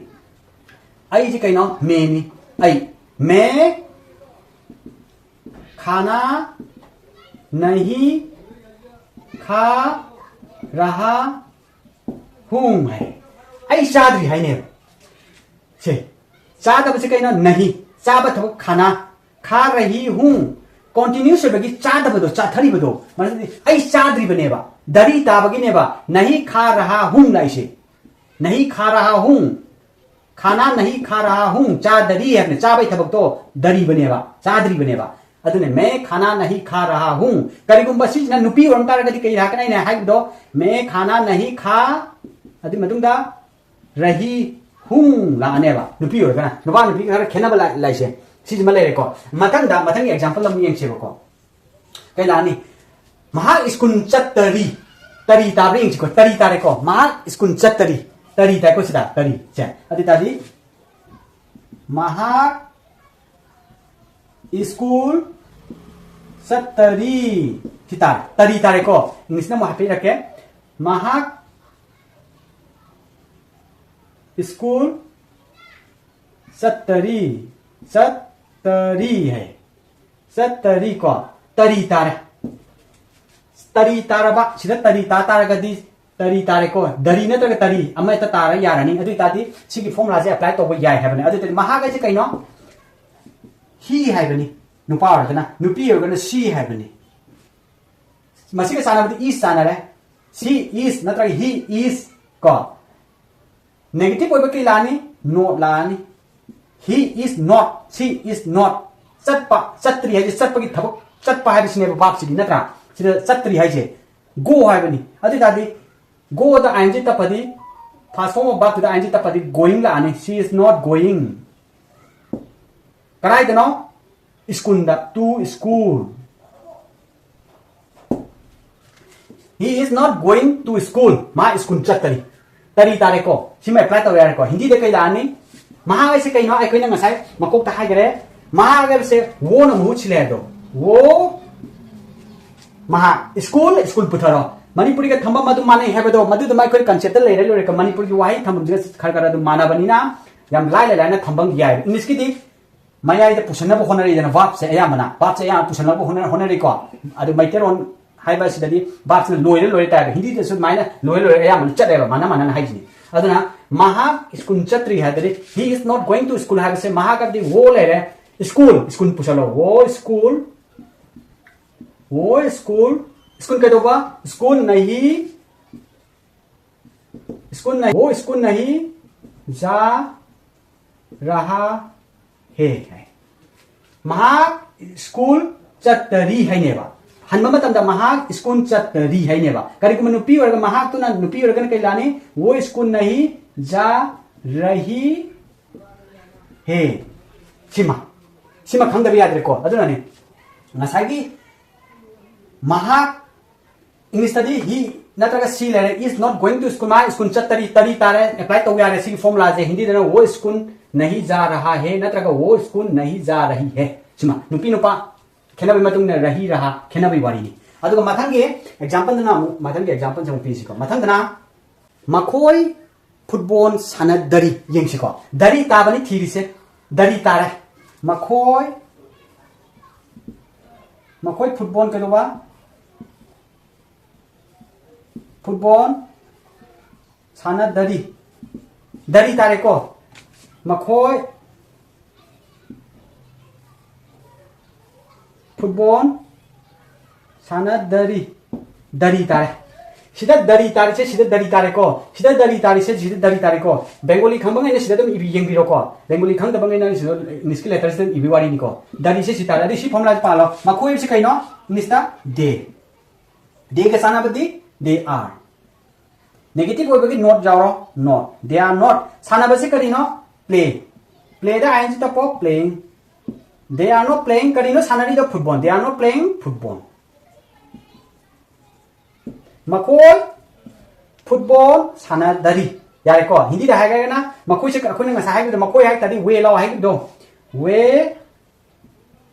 ꯑꯩꯁꯤ ꯀꯩꯅꯣ? ꯃꯦꯅꯤ꯫ ꯑꯩ ꯃꯦ ꯈꯥꯅꯥ ꯅꯍꯤ ꯈꯥ ꯔꯍꯥ ꯍꯨꯡ ꯍꯥꯏ꯫ ꯑꯩ ꯆꯥꯗ꯭ꯔꯤ ꯍꯥꯏꯅꯦꯕ꯫ ꯁꯦ, ꯆꯥꯗꯕꯁꯦ ꯀꯩꯅꯣ? ꯅꯍꯤ꯫ ꯆꯥꯕ ꯊꯕꯛ ꯈꯥꯅꯥ꯫ ꯈꯥ ꯔꯍꯤ ꯍꯨꯡ꯫ ꯀꯣꯟꯇꯤꯅ꯭ꯌꯨꯁ ꯑꯣꯏꯕꯒꯤ ꯆꯥꯗꯕꯗꯣ, ꯆꯥꯊꯔꯤꯕꯗꯣ꯫ ꯃꯔꯝꯗꯤ ꯑꯩ ꯆꯥꯗ꯭ꯔꯤꯕꯅꯦꯕ꯫ ꯗꯔꯤ ꯇꯥꯕꯒꯤꯅꯦꯕ꯫ ꯅꯍꯤ ꯈꯥ ꯔꯍꯥ ꯍꯨꯡ ꯂꯥꯛꯏꯁꯦ꯫ ꯅꯍꯤ ꯈꯥ ꯔꯍꯥ ꯍꯨꯡ꯫ ꯈꯥꯅꯥ ꯅꯍꯤ ꯈꯥ ꯔꯍꯥ ꯍꯨꯡ꯫ ꯆꯥꯗꯔꯤ ꯍꯥꯏꯕꯅꯦ꯫ ꯆꯥꯕꯒꯤ ꯊꯕꯛꯇꯣ ꯗꯔꯤꯕꯅꯦꯕ꯫ ꯆꯥꯗ꯭ꯔꯤꯕꯅꯦꯕ꯫ ꯑꯗꯨꯅ ꯃꯦ ꯈꯥꯅꯥ ꯅꯍꯤ ꯈꯥ ꯔꯍꯥ ꯍꯨꯡ꯫ ꯀꯔꯤꯒꯨꯝꯕ ꯁꯤꯁꯤꯅ ꯅꯨꯄꯤ ꯑꯣꯏꯔꯝ ꯇꯥꯔꯒꯗꯤ ꯀꯩ ꯂꯥꯛꯀꯅꯤ? ꯑꯩꯅ ꯍꯥꯏꯕꯗꯣ ꯃꯦ ꯈꯥꯅꯥ ꯅꯍꯤ ꯈꯥ, ꯑꯗꯨꯒꯤ ꯃꯇꯨꯡꯗ ꯔꯍꯤ ꯍꯨꯡ ꯂꯥꯛꯑꯅꯦꯕ꯫ ꯅꯨꯄꯤ ꯑꯣꯏꯔꯒꯅ꯫ ꯅꯨꯄꯥ ꯅꯨꯄꯤ ꯈꯔ ꯈꯦꯠꯅꯕ ꯂꯥꯛ-, ꯂꯥꯛꯏꯁꯦ ꯁꯤꯁꯤꯃ ꯂꯩꯔꯦꯀꯣ꯫ ꯃꯊꯪꯗ, ꯃꯊꯪꯒꯤ ꯑꯦꯛꯖꯥꯝꯄꯜ ꯑꯃꯨꯛ ꯌꯦꯡꯁꯦꯕꯀꯣ꯫ ꯀꯩ ꯂꯥꯛꯑꯅꯤ? ꯃꯍꯥꯛ ꯁ꯭ꯀꯨꯜ ꯆꯠꯇꯔꯤ꯫ ꯇꯔꯤ ꯇꯥꯕ꯭ꯔꯥ ꯌꯦꯡꯁꯤꯀꯣ꯫ ꯇꯔꯤ ꯇꯥꯔꯦꯀꯣ꯫ ꯃꯍꯥꯛ ꯁ꯭ꯀꯨꯜ ꯆꯠꯇꯔꯤ꯫ ꯇꯔꯤ ꯇꯥꯏꯀꯣ ꯁꯤꯗ꯫ ꯇꯔꯤ꯫ ꯁꯦ꯫ ꯑꯗꯨ ꯑꯣꯏ ꯇꯥꯔꯗꯤ ꯃꯍꯥꯛ ꯁ꯭ꯀꯨꯜ ꯆꯠꯇꯔꯤ꯫ ꯁꯤ ꯇꯥꯔꯦ꯫ ꯇꯔꯤ ꯇꯥꯔꯦꯀꯣ꯫ ꯏꯪꯂꯤꯁꯅ ꯑꯃꯨꯛ ꯍꯥꯏꯐꯦꯠ ꯏꯔꯛꯀꯦ꯫ ꯃꯍꯥꯛ ꯁ꯭ꯀꯨꯜ ꯆꯠꯇꯔꯤ꯫ ꯆꯠꯇꯔꯤ ꯍꯥꯏ꯫ ꯆꯠꯇꯔꯤ ꯀꯣ꯫ ꯇꯔꯤ ꯇꯥꯔꯦ꯫ ꯇꯔꯤ ꯇꯥꯔꯕ꯫ ꯁꯤꯗ ꯇꯔꯤ ꯇꯥ ꯇꯥꯔꯒꯗꯤ ꯇꯔꯤ ꯇꯥꯔꯦꯀꯣ꯫ ꯗꯔꯤ ꯅꯠꯇ꯭ꯔꯒ ꯇꯔꯤ ꯑꯃ ꯍꯦꯛꯇ ꯇꯥꯔ ꯌꯥꯔꯅꯤ꯫ ꯑꯗꯨ ꯑꯣꯏ ꯇꯥꯔꯗꯤ ꯁꯤꯒꯤ ꯐꯣꯔꯃꯨꯂꯥꯁꯦ ꯑꯦꯄ꯭ꯂꯥꯏ ꯇꯧꯕ ꯌꯥꯏ ꯍꯥꯏꯕꯅꯤ꯫ ꯑꯗꯨ ꯑꯣꯏ ꯇꯥꯔꯗꯤ ꯃꯍꯥꯛ ꯍꯥꯏꯁꯦ ꯀꯩꯅꯣ? ꯍꯤ ꯍꯥꯏꯕꯅꯤ꯫ ꯅꯨꯄꯥ ꯑꯣꯏꯔꯒꯅ, ꯅꯨꯄꯤ ꯑꯣꯏꯔꯒꯅ ꯁꯤ ꯍꯥꯏꯕꯅꯤ꯫ ꯃꯁꯤꯒ ꯆꯥꯟꯅꯕꯗꯤ ꯏꯁ ꯆꯥꯟꯅꯔꯦ꯫ ꯁꯤ ꯏꯁ ꯅꯠꯇ꯭ꯔꯒ ꯍꯤ ꯏꯁ ꯀꯣ꯫ ꯅꯦꯒꯦꯇꯤꯚ ꯑꯣꯏꯕ ꯀꯩ ꯂꯥꯛꯑꯅꯤ? ꯅꯣꯠ ꯂꯥꯛꯑꯅꯤ꯫ He is not, she is not꯫ ꯆꯠꯄ, ꯆꯠꯇ꯭ꯔꯤ ꯍꯥꯏꯁꯦ ꯆꯠꯄꯒꯤ ꯊꯕꯛ, ꯆꯠꯄ ꯍꯥꯏꯕꯁꯤꯅꯦꯕ verb ꯁꯤꯗꯤ, ꯅꯠꯇ꯭ꯔꯥ? ꯁꯤꯗ ꯆꯠꯇ꯭ꯔꯤ ꯍꯥꯏꯁꯦ꯫ Go ꯍꯥꯏꯕꯅꯤ꯫ ꯑꯗꯨ ꯑꯣꯏ ꯇꯥꯔꯗꯤ go the I N G ꯇꯞꯄꯗꯤ, past form of verb ꯇꯨꯗ I N G ꯇꯞꯄꯗꯤ going ꯂꯥꯛꯑꯅꯤ꯫ She is not going꯫ ꯀꯗꯥꯏꯗꯅꯣ? ꯁ꯭ꯀꯨꯜꯗ꯫ To school꯫ He is not going to school. ꯃꯥ ꯁ꯭ꯀꯨꯜ ꯆꯠꯇꯔꯤ꯫ ꯇꯔꯤ ꯇꯥꯔꯦꯀꯣ꯫ ꯁꯤꯃ ꯑꯦꯄ꯭ꯂꯥꯏ ꯇꯧ ꯌꯥꯔꯦꯀꯣ꯫ ꯍꯤꯟꯗꯤꯗ ꯀꯩ ꯂꯥꯛꯑꯅꯤ? ꯃꯍꯥꯛ ꯍꯥꯏꯁꯦ ꯀꯩꯅꯣ? ꯑꯩꯈꯣꯏꯅ ꯉꯁꯥꯏ ꯃꯀꯣꯛꯇ ꯍꯥꯏꯈꯔꯦ꯫ ꯃꯍꯥꯛ ꯍꯥꯏꯕꯁꯦ ꯋꯣꯅ ꯃꯍꯨꯠ ꯁꯤꯜꯂꯦ ꯍꯥꯏꯕꯗꯣ꯫ ꯋꯣ ꯃꯍꯥꯛ ꯁ꯭ꯀꯨꯜ, ꯁ꯭ꯀꯨꯜ ꯄꯨꯊꯔꯣ꯫ ꯃꯅꯤꯄꯨꯔꯤꯒ ꯊꯝꯕꯝ ꯑꯗꯨꯝ ꯃꯥꯟꯅꯩ ꯍꯥꯏꯕꯗꯣ, ꯃꯗꯨꯗꯨꯃ ꯑꯩꯈꯣꯏ ꯀꯟꯁꯦꯞꯇ ꯂꯩꯔꯦ ꯂꯣꯏꯔꯦꯀꯣ꯫ ꯃꯅꯤꯄꯨꯔꯒꯤ ꯋꯥꯍꯩ ꯊꯝꯕꯝꯁꯤꯒ ꯈꯔ ꯈꯔ ꯑꯗꯨꯝ ꯃꯥꯟꯅꯕꯅꯤꯅ ꯌꯥꯝ ꯂꯥꯏꯅ ꯂꯥꯏꯅ ꯊꯝꯕꯝ ꯌꯥꯏ꯫ ꯏꯪꯂꯤꯁꯀꯤꯗꯤ ꯃꯌꯥꯏꯗ ꯄꯨꯁꯟꯅꯕ ꯍꯣꯠꯅꯔꯤꯗꯅ, ꯚꯥꯔꯕꯁꯦ ꯑꯌꯥꯝꯕꯅ, ꯚꯥꯔꯕꯁꯦ ꯑꯌꯥꯝꯕ ꯄꯨꯁꯟꯅꯕ ꯍꯣꯠꯅ-, ꯍꯣꯠꯅꯔꯤꯀꯣ꯫ ꯑꯗꯨ ꯃꯩꯇꯩꯔꯣꯟ ꯍꯥꯏꯕ ꯑꯁꯤꯗꯗꯤ ꯚꯥꯔꯕꯁꯤꯅ ꯂꯣꯏꯔꯦ ꯂꯣꯏꯔꯦ ꯇꯥꯏꯕ꯫ ꯍꯤꯟꯗꯤꯗꯁꯨ ꯑꯗꯨꯃꯥꯏꯅ ꯂꯣꯏꯔꯦ ꯂꯣꯏꯔꯦ ꯑꯌꯥꯝꯕꯅ ꯆꯠꯂꯦꯕ, ꯃꯥꯟꯅ ꯃꯥꯟꯅꯅ ꯍꯥꯏꯁꯤꯅꯤ꯫ ꯑꯗꯨꯅ ꯃꯍꯥꯛ ꯁ꯭ꯀꯨꯜ ꯆꯠꯇ꯭ꯔꯤ ꯍꯥꯏꯔꯗꯤ, he is not going to school ꯍꯥꯏꯕꯁꯦ ꯃꯍꯥꯛ ꯍꯥꯏꯕꯗꯤ ꯋꯣ ꯂꯩꯔꯦ, ꯁ꯭ꯀꯨꯜ, ꯁ꯭ꯀꯨꯜ ꯄꯨꯁꯜꯂꯣ, ꯋꯣ ꯁ꯭ꯀꯨꯜ, ꯋꯣ ꯁ꯭ꯀꯨꯜ, ꯁ꯭ꯀꯨꯜ ꯀꯩꯗꯧꯕ? ꯁ꯭ꯀꯨꯜ ꯅꯍꯤ, ꯁ꯭ꯀꯨꯜ ꯅꯍꯤ, ꯋꯣ ꯁ꯭ꯀꯨꯜ ꯅꯍꯤ ꯖꯥ ꯔꯍꯥ ꯍꯦ ꯍꯥꯏ꯫ ꯃꯍꯥꯛ ꯁ꯭ꯀꯨꯜ ꯆꯠꯇꯔꯤ ꯍꯥꯏꯅꯦꯕ꯫ ꯍꯟꯕ ꯃꯇꯝꯗ ꯃꯍꯥꯛ ꯁ꯭ꯀꯨꯜ ꯆꯠꯇꯔꯤ ꯍꯥꯏꯅꯦꯕ꯫ ꯀꯔꯤꯒꯨꯝꯕ ꯅꯨꯄꯤ ꯑꯣꯏꯔꯒ, ꯃꯍꯥꯛꯇꯨꯅ ꯅꯨꯄꯤ ꯑꯣꯏꯔꯒꯅ ꯀꯩ ꯂꯥꯛꯑꯅꯤ? ꯋꯣ ꯁ꯭ꯀꯨꯜ ꯅꯍꯤ ꯖꯥ ꯔꯍꯤ ꯍꯦ꯫ ꯁꯤꯃ, ꯁꯤꯃ ꯈꯪꯗꯕ ꯌꯥꯗ꯭ꯔꯦꯀꯣ꯫ ꯑꯗꯨꯅꯅꯦ ꯉꯁꯥꯏꯒꯤ ꯃꯍꯥꯛ ꯏꯪꯂꯤꯁꯇꯗꯤ he ꯅꯠꯇ꯭ꯔꯒ she ꯂꯩꯔꯦ, is not going to school, ꯃꯥ ꯁ꯭ꯀꯨꯜ ꯆꯠꯇꯔꯤ, ꯇꯔꯤ ꯇꯥꯔꯦ, ꯑꯦꯄ꯭ꯂꯥꯏ ꯇꯧ ꯌꯥꯔꯦ ꯁꯤꯒꯤ ꯐꯣꯔꯃꯨꯂꯥꯁꯦ꯫ ꯍꯤꯟꯗꯤꯗꯅ ꯋꯣ ꯁ꯭ꯀꯨꯜ ꯅꯍꯤ ꯖꯥ ꯔꯍꯥ ꯍꯦ ꯅꯠꯇ꯭ꯔꯒ ꯋꯣ ꯁ꯭ꯀꯨꯜ ꯅꯍꯤ ꯖꯥ ꯔꯍꯤ ꯍꯦ꯫ ꯁꯤꯃ ꯅꯨꯄꯤ ꯅꯨꯄꯥ ꯈꯦꯠꯅꯕꯒꯤ ꯃꯇꯨꯡ ꯏꯟꯅ ꯔꯍꯤ ꯔꯍꯥ ꯈꯦꯠꯅꯕꯒꯤ ꯋꯥꯔꯤꯅꯤ꯫ ꯑꯗꯨꯒ ꯃꯊꯪꯒꯤ ꯑꯦꯛꯖꯥꯝꯄꯜꯗꯨꯅ ꯑꯃꯨꯛ, ꯃꯊꯪꯒꯤ ꯑꯦꯛꯖꯥꯝꯄꯜꯁꯦ ꯑꯃꯨꯛ ꯄꯤꯁꯤꯀꯣ꯫ ꯃꯊꯪꯗꯅ ꯃꯈꯣꯏ ꯐꯨꯠꯕꯣꯜ ꯁꯥꯟꯅꯗꯔꯤ꯫ ꯌꯦꯡꯁꯤꯀꯣ, ꯗꯔꯤ ꯇꯥꯕꯅꯤ ꯊꯤꯔꯤꯁꯦ, ꯗꯔꯤ ꯇꯥꯔꯦ꯫ ꯃꯈꯣꯏ, ꯃꯈꯣꯏ ꯐꯨꯠꯕꯣꯜ ꯀꯩꯗꯧꯕ? ꯐꯨꯠꯕꯣꯜ ꯁꯥꯟꯅꯗꯔꯤ꯫ ꯗꯔꯤ ꯇꯥꯔꯦꯀꯣ꯫ ꯃꯈꯣꯏ ꯐꯨꯠꯕꯣꯜ ꯁꯥꯟꯅꯗꯔꯤ꯫ ꯗꯔꯤ ꯇꯥꯔꯦ꯫ ꯁꯤꯗ ꯗꯔꯤ ꯇꯥꯔꯤꯁꯦ, ꯁꯤꯗ ꯗꯔꯤ ꯇꯥꯔꯦꯀꯣ꯫ ꯁꯤꯗ ꯗꯔꯤ ꯇꯥꯔꯤꯁꯦ, ꯁꯤꯗ ꯗꯔꯤ ꯇꯥꯔꯦꯀꯣ꯫ ꯕꯦꯡꯒꯣꯂꯤ ꯈꯪꯕꯉꯩꯅ ꯁꯤꯗ ꯑꯗꯨꯝ ꯏꯕꯤ-, ꯌꯦꯡꯕꯤꯔꯣꯀꯣ꯫ ꯕꯦꯡꯒꯣꯂꯤ ꯈꯪꯗꯕꯉꯩꯅ ꯁꯤꯗ ꯏꯪꯂꯤꯁꯀꯤ ꯂꯦꯇꯔꯁꯤꯗ ꯑꯗꯨꯝ ꯏꯕꯤ ꯋꯥꯔꯤꯅꯤꯀꯣ꯫ ꯗꯔꯤꯁꯦ ꯁꯤ ꯇꯥꯔꯦ꯫ ꯑꯗꯨꯗꯤ ꯁꯤ ꯐꯣꯔꯃꯨꯂꯥꯁꯦ ꯄꯥꯜꯂꯣ꯫ ꯃꯈꯣꯏ ꯍꯥꯏꯕꯁꯤ ꯀꯩꯅꯣ? ꯏꯪꯂꯤꯁꯇ they꯫ Theyꯒ ꯆꯥꯟꯅꯕꯗꯤ they are꯫ ꯅꯦꯒꯦꯇꯤꯚ ꯑꯣꯏꯕꯒꯤ not ꯌꯥꯎꯔꯣ, not꯫ They are not꯫ ꯁꯥꯟꯅꯕꯁꯤ ꯀꯔꯤꯅꯣ? Play꯫ Playꯗ I N G ꯇꯞꯄꯣ, playing꯫ They are not playing꯫ ꯀꯔꯤꯅꯣ ꯁꯥꯟꯅꯔꯤꯗꯣ? Football. They are not playing football꯫ ꯃꯈꯣꯏ ꯐꯨꯠꯕꯣꯜ ꯁꯥꯟꯅꯗꯔꯤ꯫ ꯌꯥꯔꯦꯀꯣ? ꯍꯤꯟꯗꯤꯗ ꯍꯥꯏꯔꯒꯅ ꯃꯈꯣꯏꯁꯦ, ꯑꯩꯈꯣꯏꯅ ꯉꯁꯥꯏ ꯍꯥꯏꯈꯤꯕꯗꯣ, ꯃꯈꯣꯏ ꯍꯥꯏ ꯇꯥꯔꯗꯤ ꯋꯦ ꯂꯥꯎ ꯍꯥꯏꯈꯤꯕꯗꯣ, ꯋꯦ,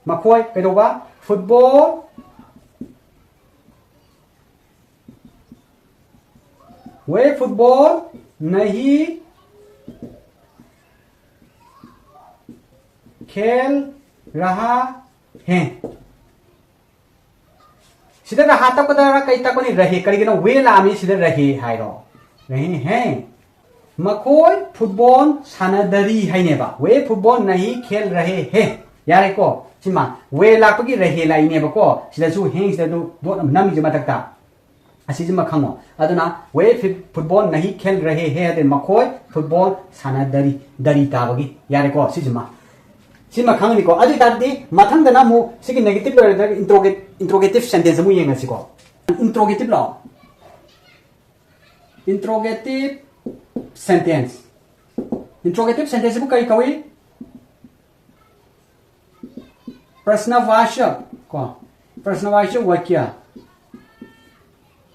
ꯃꯈꯣꯏ ꯀꯩꯗꯧꯕ? ꯐꯨꯠꯕꯣꯜ, ꯋꯦ ꯐꯨꯠꯕꯣꯜ ꯅꯍꯤ ꯈꯦꯜ ꯔꯍꯥ ꯍꯦ꯫ ꯁꯤꯗ ꯔꯍꯥ ꯇꯞꯀꯗ꯭ꯔꯥ, ꯀꯩ ꯇꯞꯀꯅꯤ? ꯔꯍꯦ꯫ ꯀꯔꯤꯒꯤꯅꯣ? ꯋꯦ ꯂꯥꯛꯑꯝꯃꯤ, ꯁꯤꯗ ꯔꯍꯦ ꯍꯥꯏꯔꯣ? ꯔꯍꯦ ꯍꯦ꯫ ꯃꯈꯣꯏ ꯐꯨꯠꯕꯣꯜ ꯁꯥꯟꯅꯗꯔꯤ ꯍꯥꯏꯅꯦꯕ꯫ ꯋꯦ ꯐꯨꯠꯕꯣꯜ ꯅꯍꯤ ꯈꯦꯜ ꯔꯍꯦ ꯍꯦ꯫ ꯌꯥꯔꯦꯀꯣ? ꯁꯤꯃ ꯋꯦ ꯂꯥꯛꯄꯒꯤ ꯔꯍꯦ ꯂꯥꯛꯏꯅꯦꯕꯀꯣ꯫ ꯁꯤꯗꯁꯨ ꯍꯦꯡꯁꯤꯗ ꯑꯗꯨ ꯗꯣꯠ ꯑꯃ ꯅꯝꯃꯤꯁꯦ ꯃꯊꯛꯇ꯫ ꯑꯁꯤꯁꯤꯃ ꯈꯪꯉꯣ꯫ ꯑꯗꯨꯅ ꯋꯦ ꯐꯤ-, ꯐꯨꯠꯕꯣꯜ ꯅꯍꯤ ꯈꯦꯜ ꯔꯍꯦ ꯍꯦ ꯍꯥꯏꯗꯤ ꯃꯈꯣꯏ ꯐꯨꯠꯕꯣꯜ ꯁꯥꯟꯅꯗꯔꯤ, ꯗꯔꯤ ꯇꯥꯕꯒꯤ꯫ ꯌꯥꯔꯦꯀꯣ? ꯁꯤꯁꯤꯃ꯫ ꯁꯤꯃ ꯈꯪꯉꯅꯤꯀꯣ꯫ ꯑꯗꯨ ꯑꯣꯏ ꯇꯥꯔꯗꯤ ꯃꯊꯪꯗꯅ ꯑꯃꯨꯛ ꯁꯤꯒꯤ negative ꯂꯣꯏꯔꯒ interrogate-, interrogative sentence ꯑꯃꯨꯛ ꯌꯦꯡꯉꯁꯤꯀꯣ꯫ Interrogative ꯂꯣ? Interrogative sentence. Interrogative sentence ꯁꯤꯕꯨ ꯀꯔꯤ ꯀꯧꯏ? ꯄ꯭ꯔꯁꯅ ꯋꯥꯆꯛ ꯀꯣ, ꯄ꯭ꯔꯁꯅ ꯋꯥꯆꯛ ꯋꯥꯀ꯭ꯌ,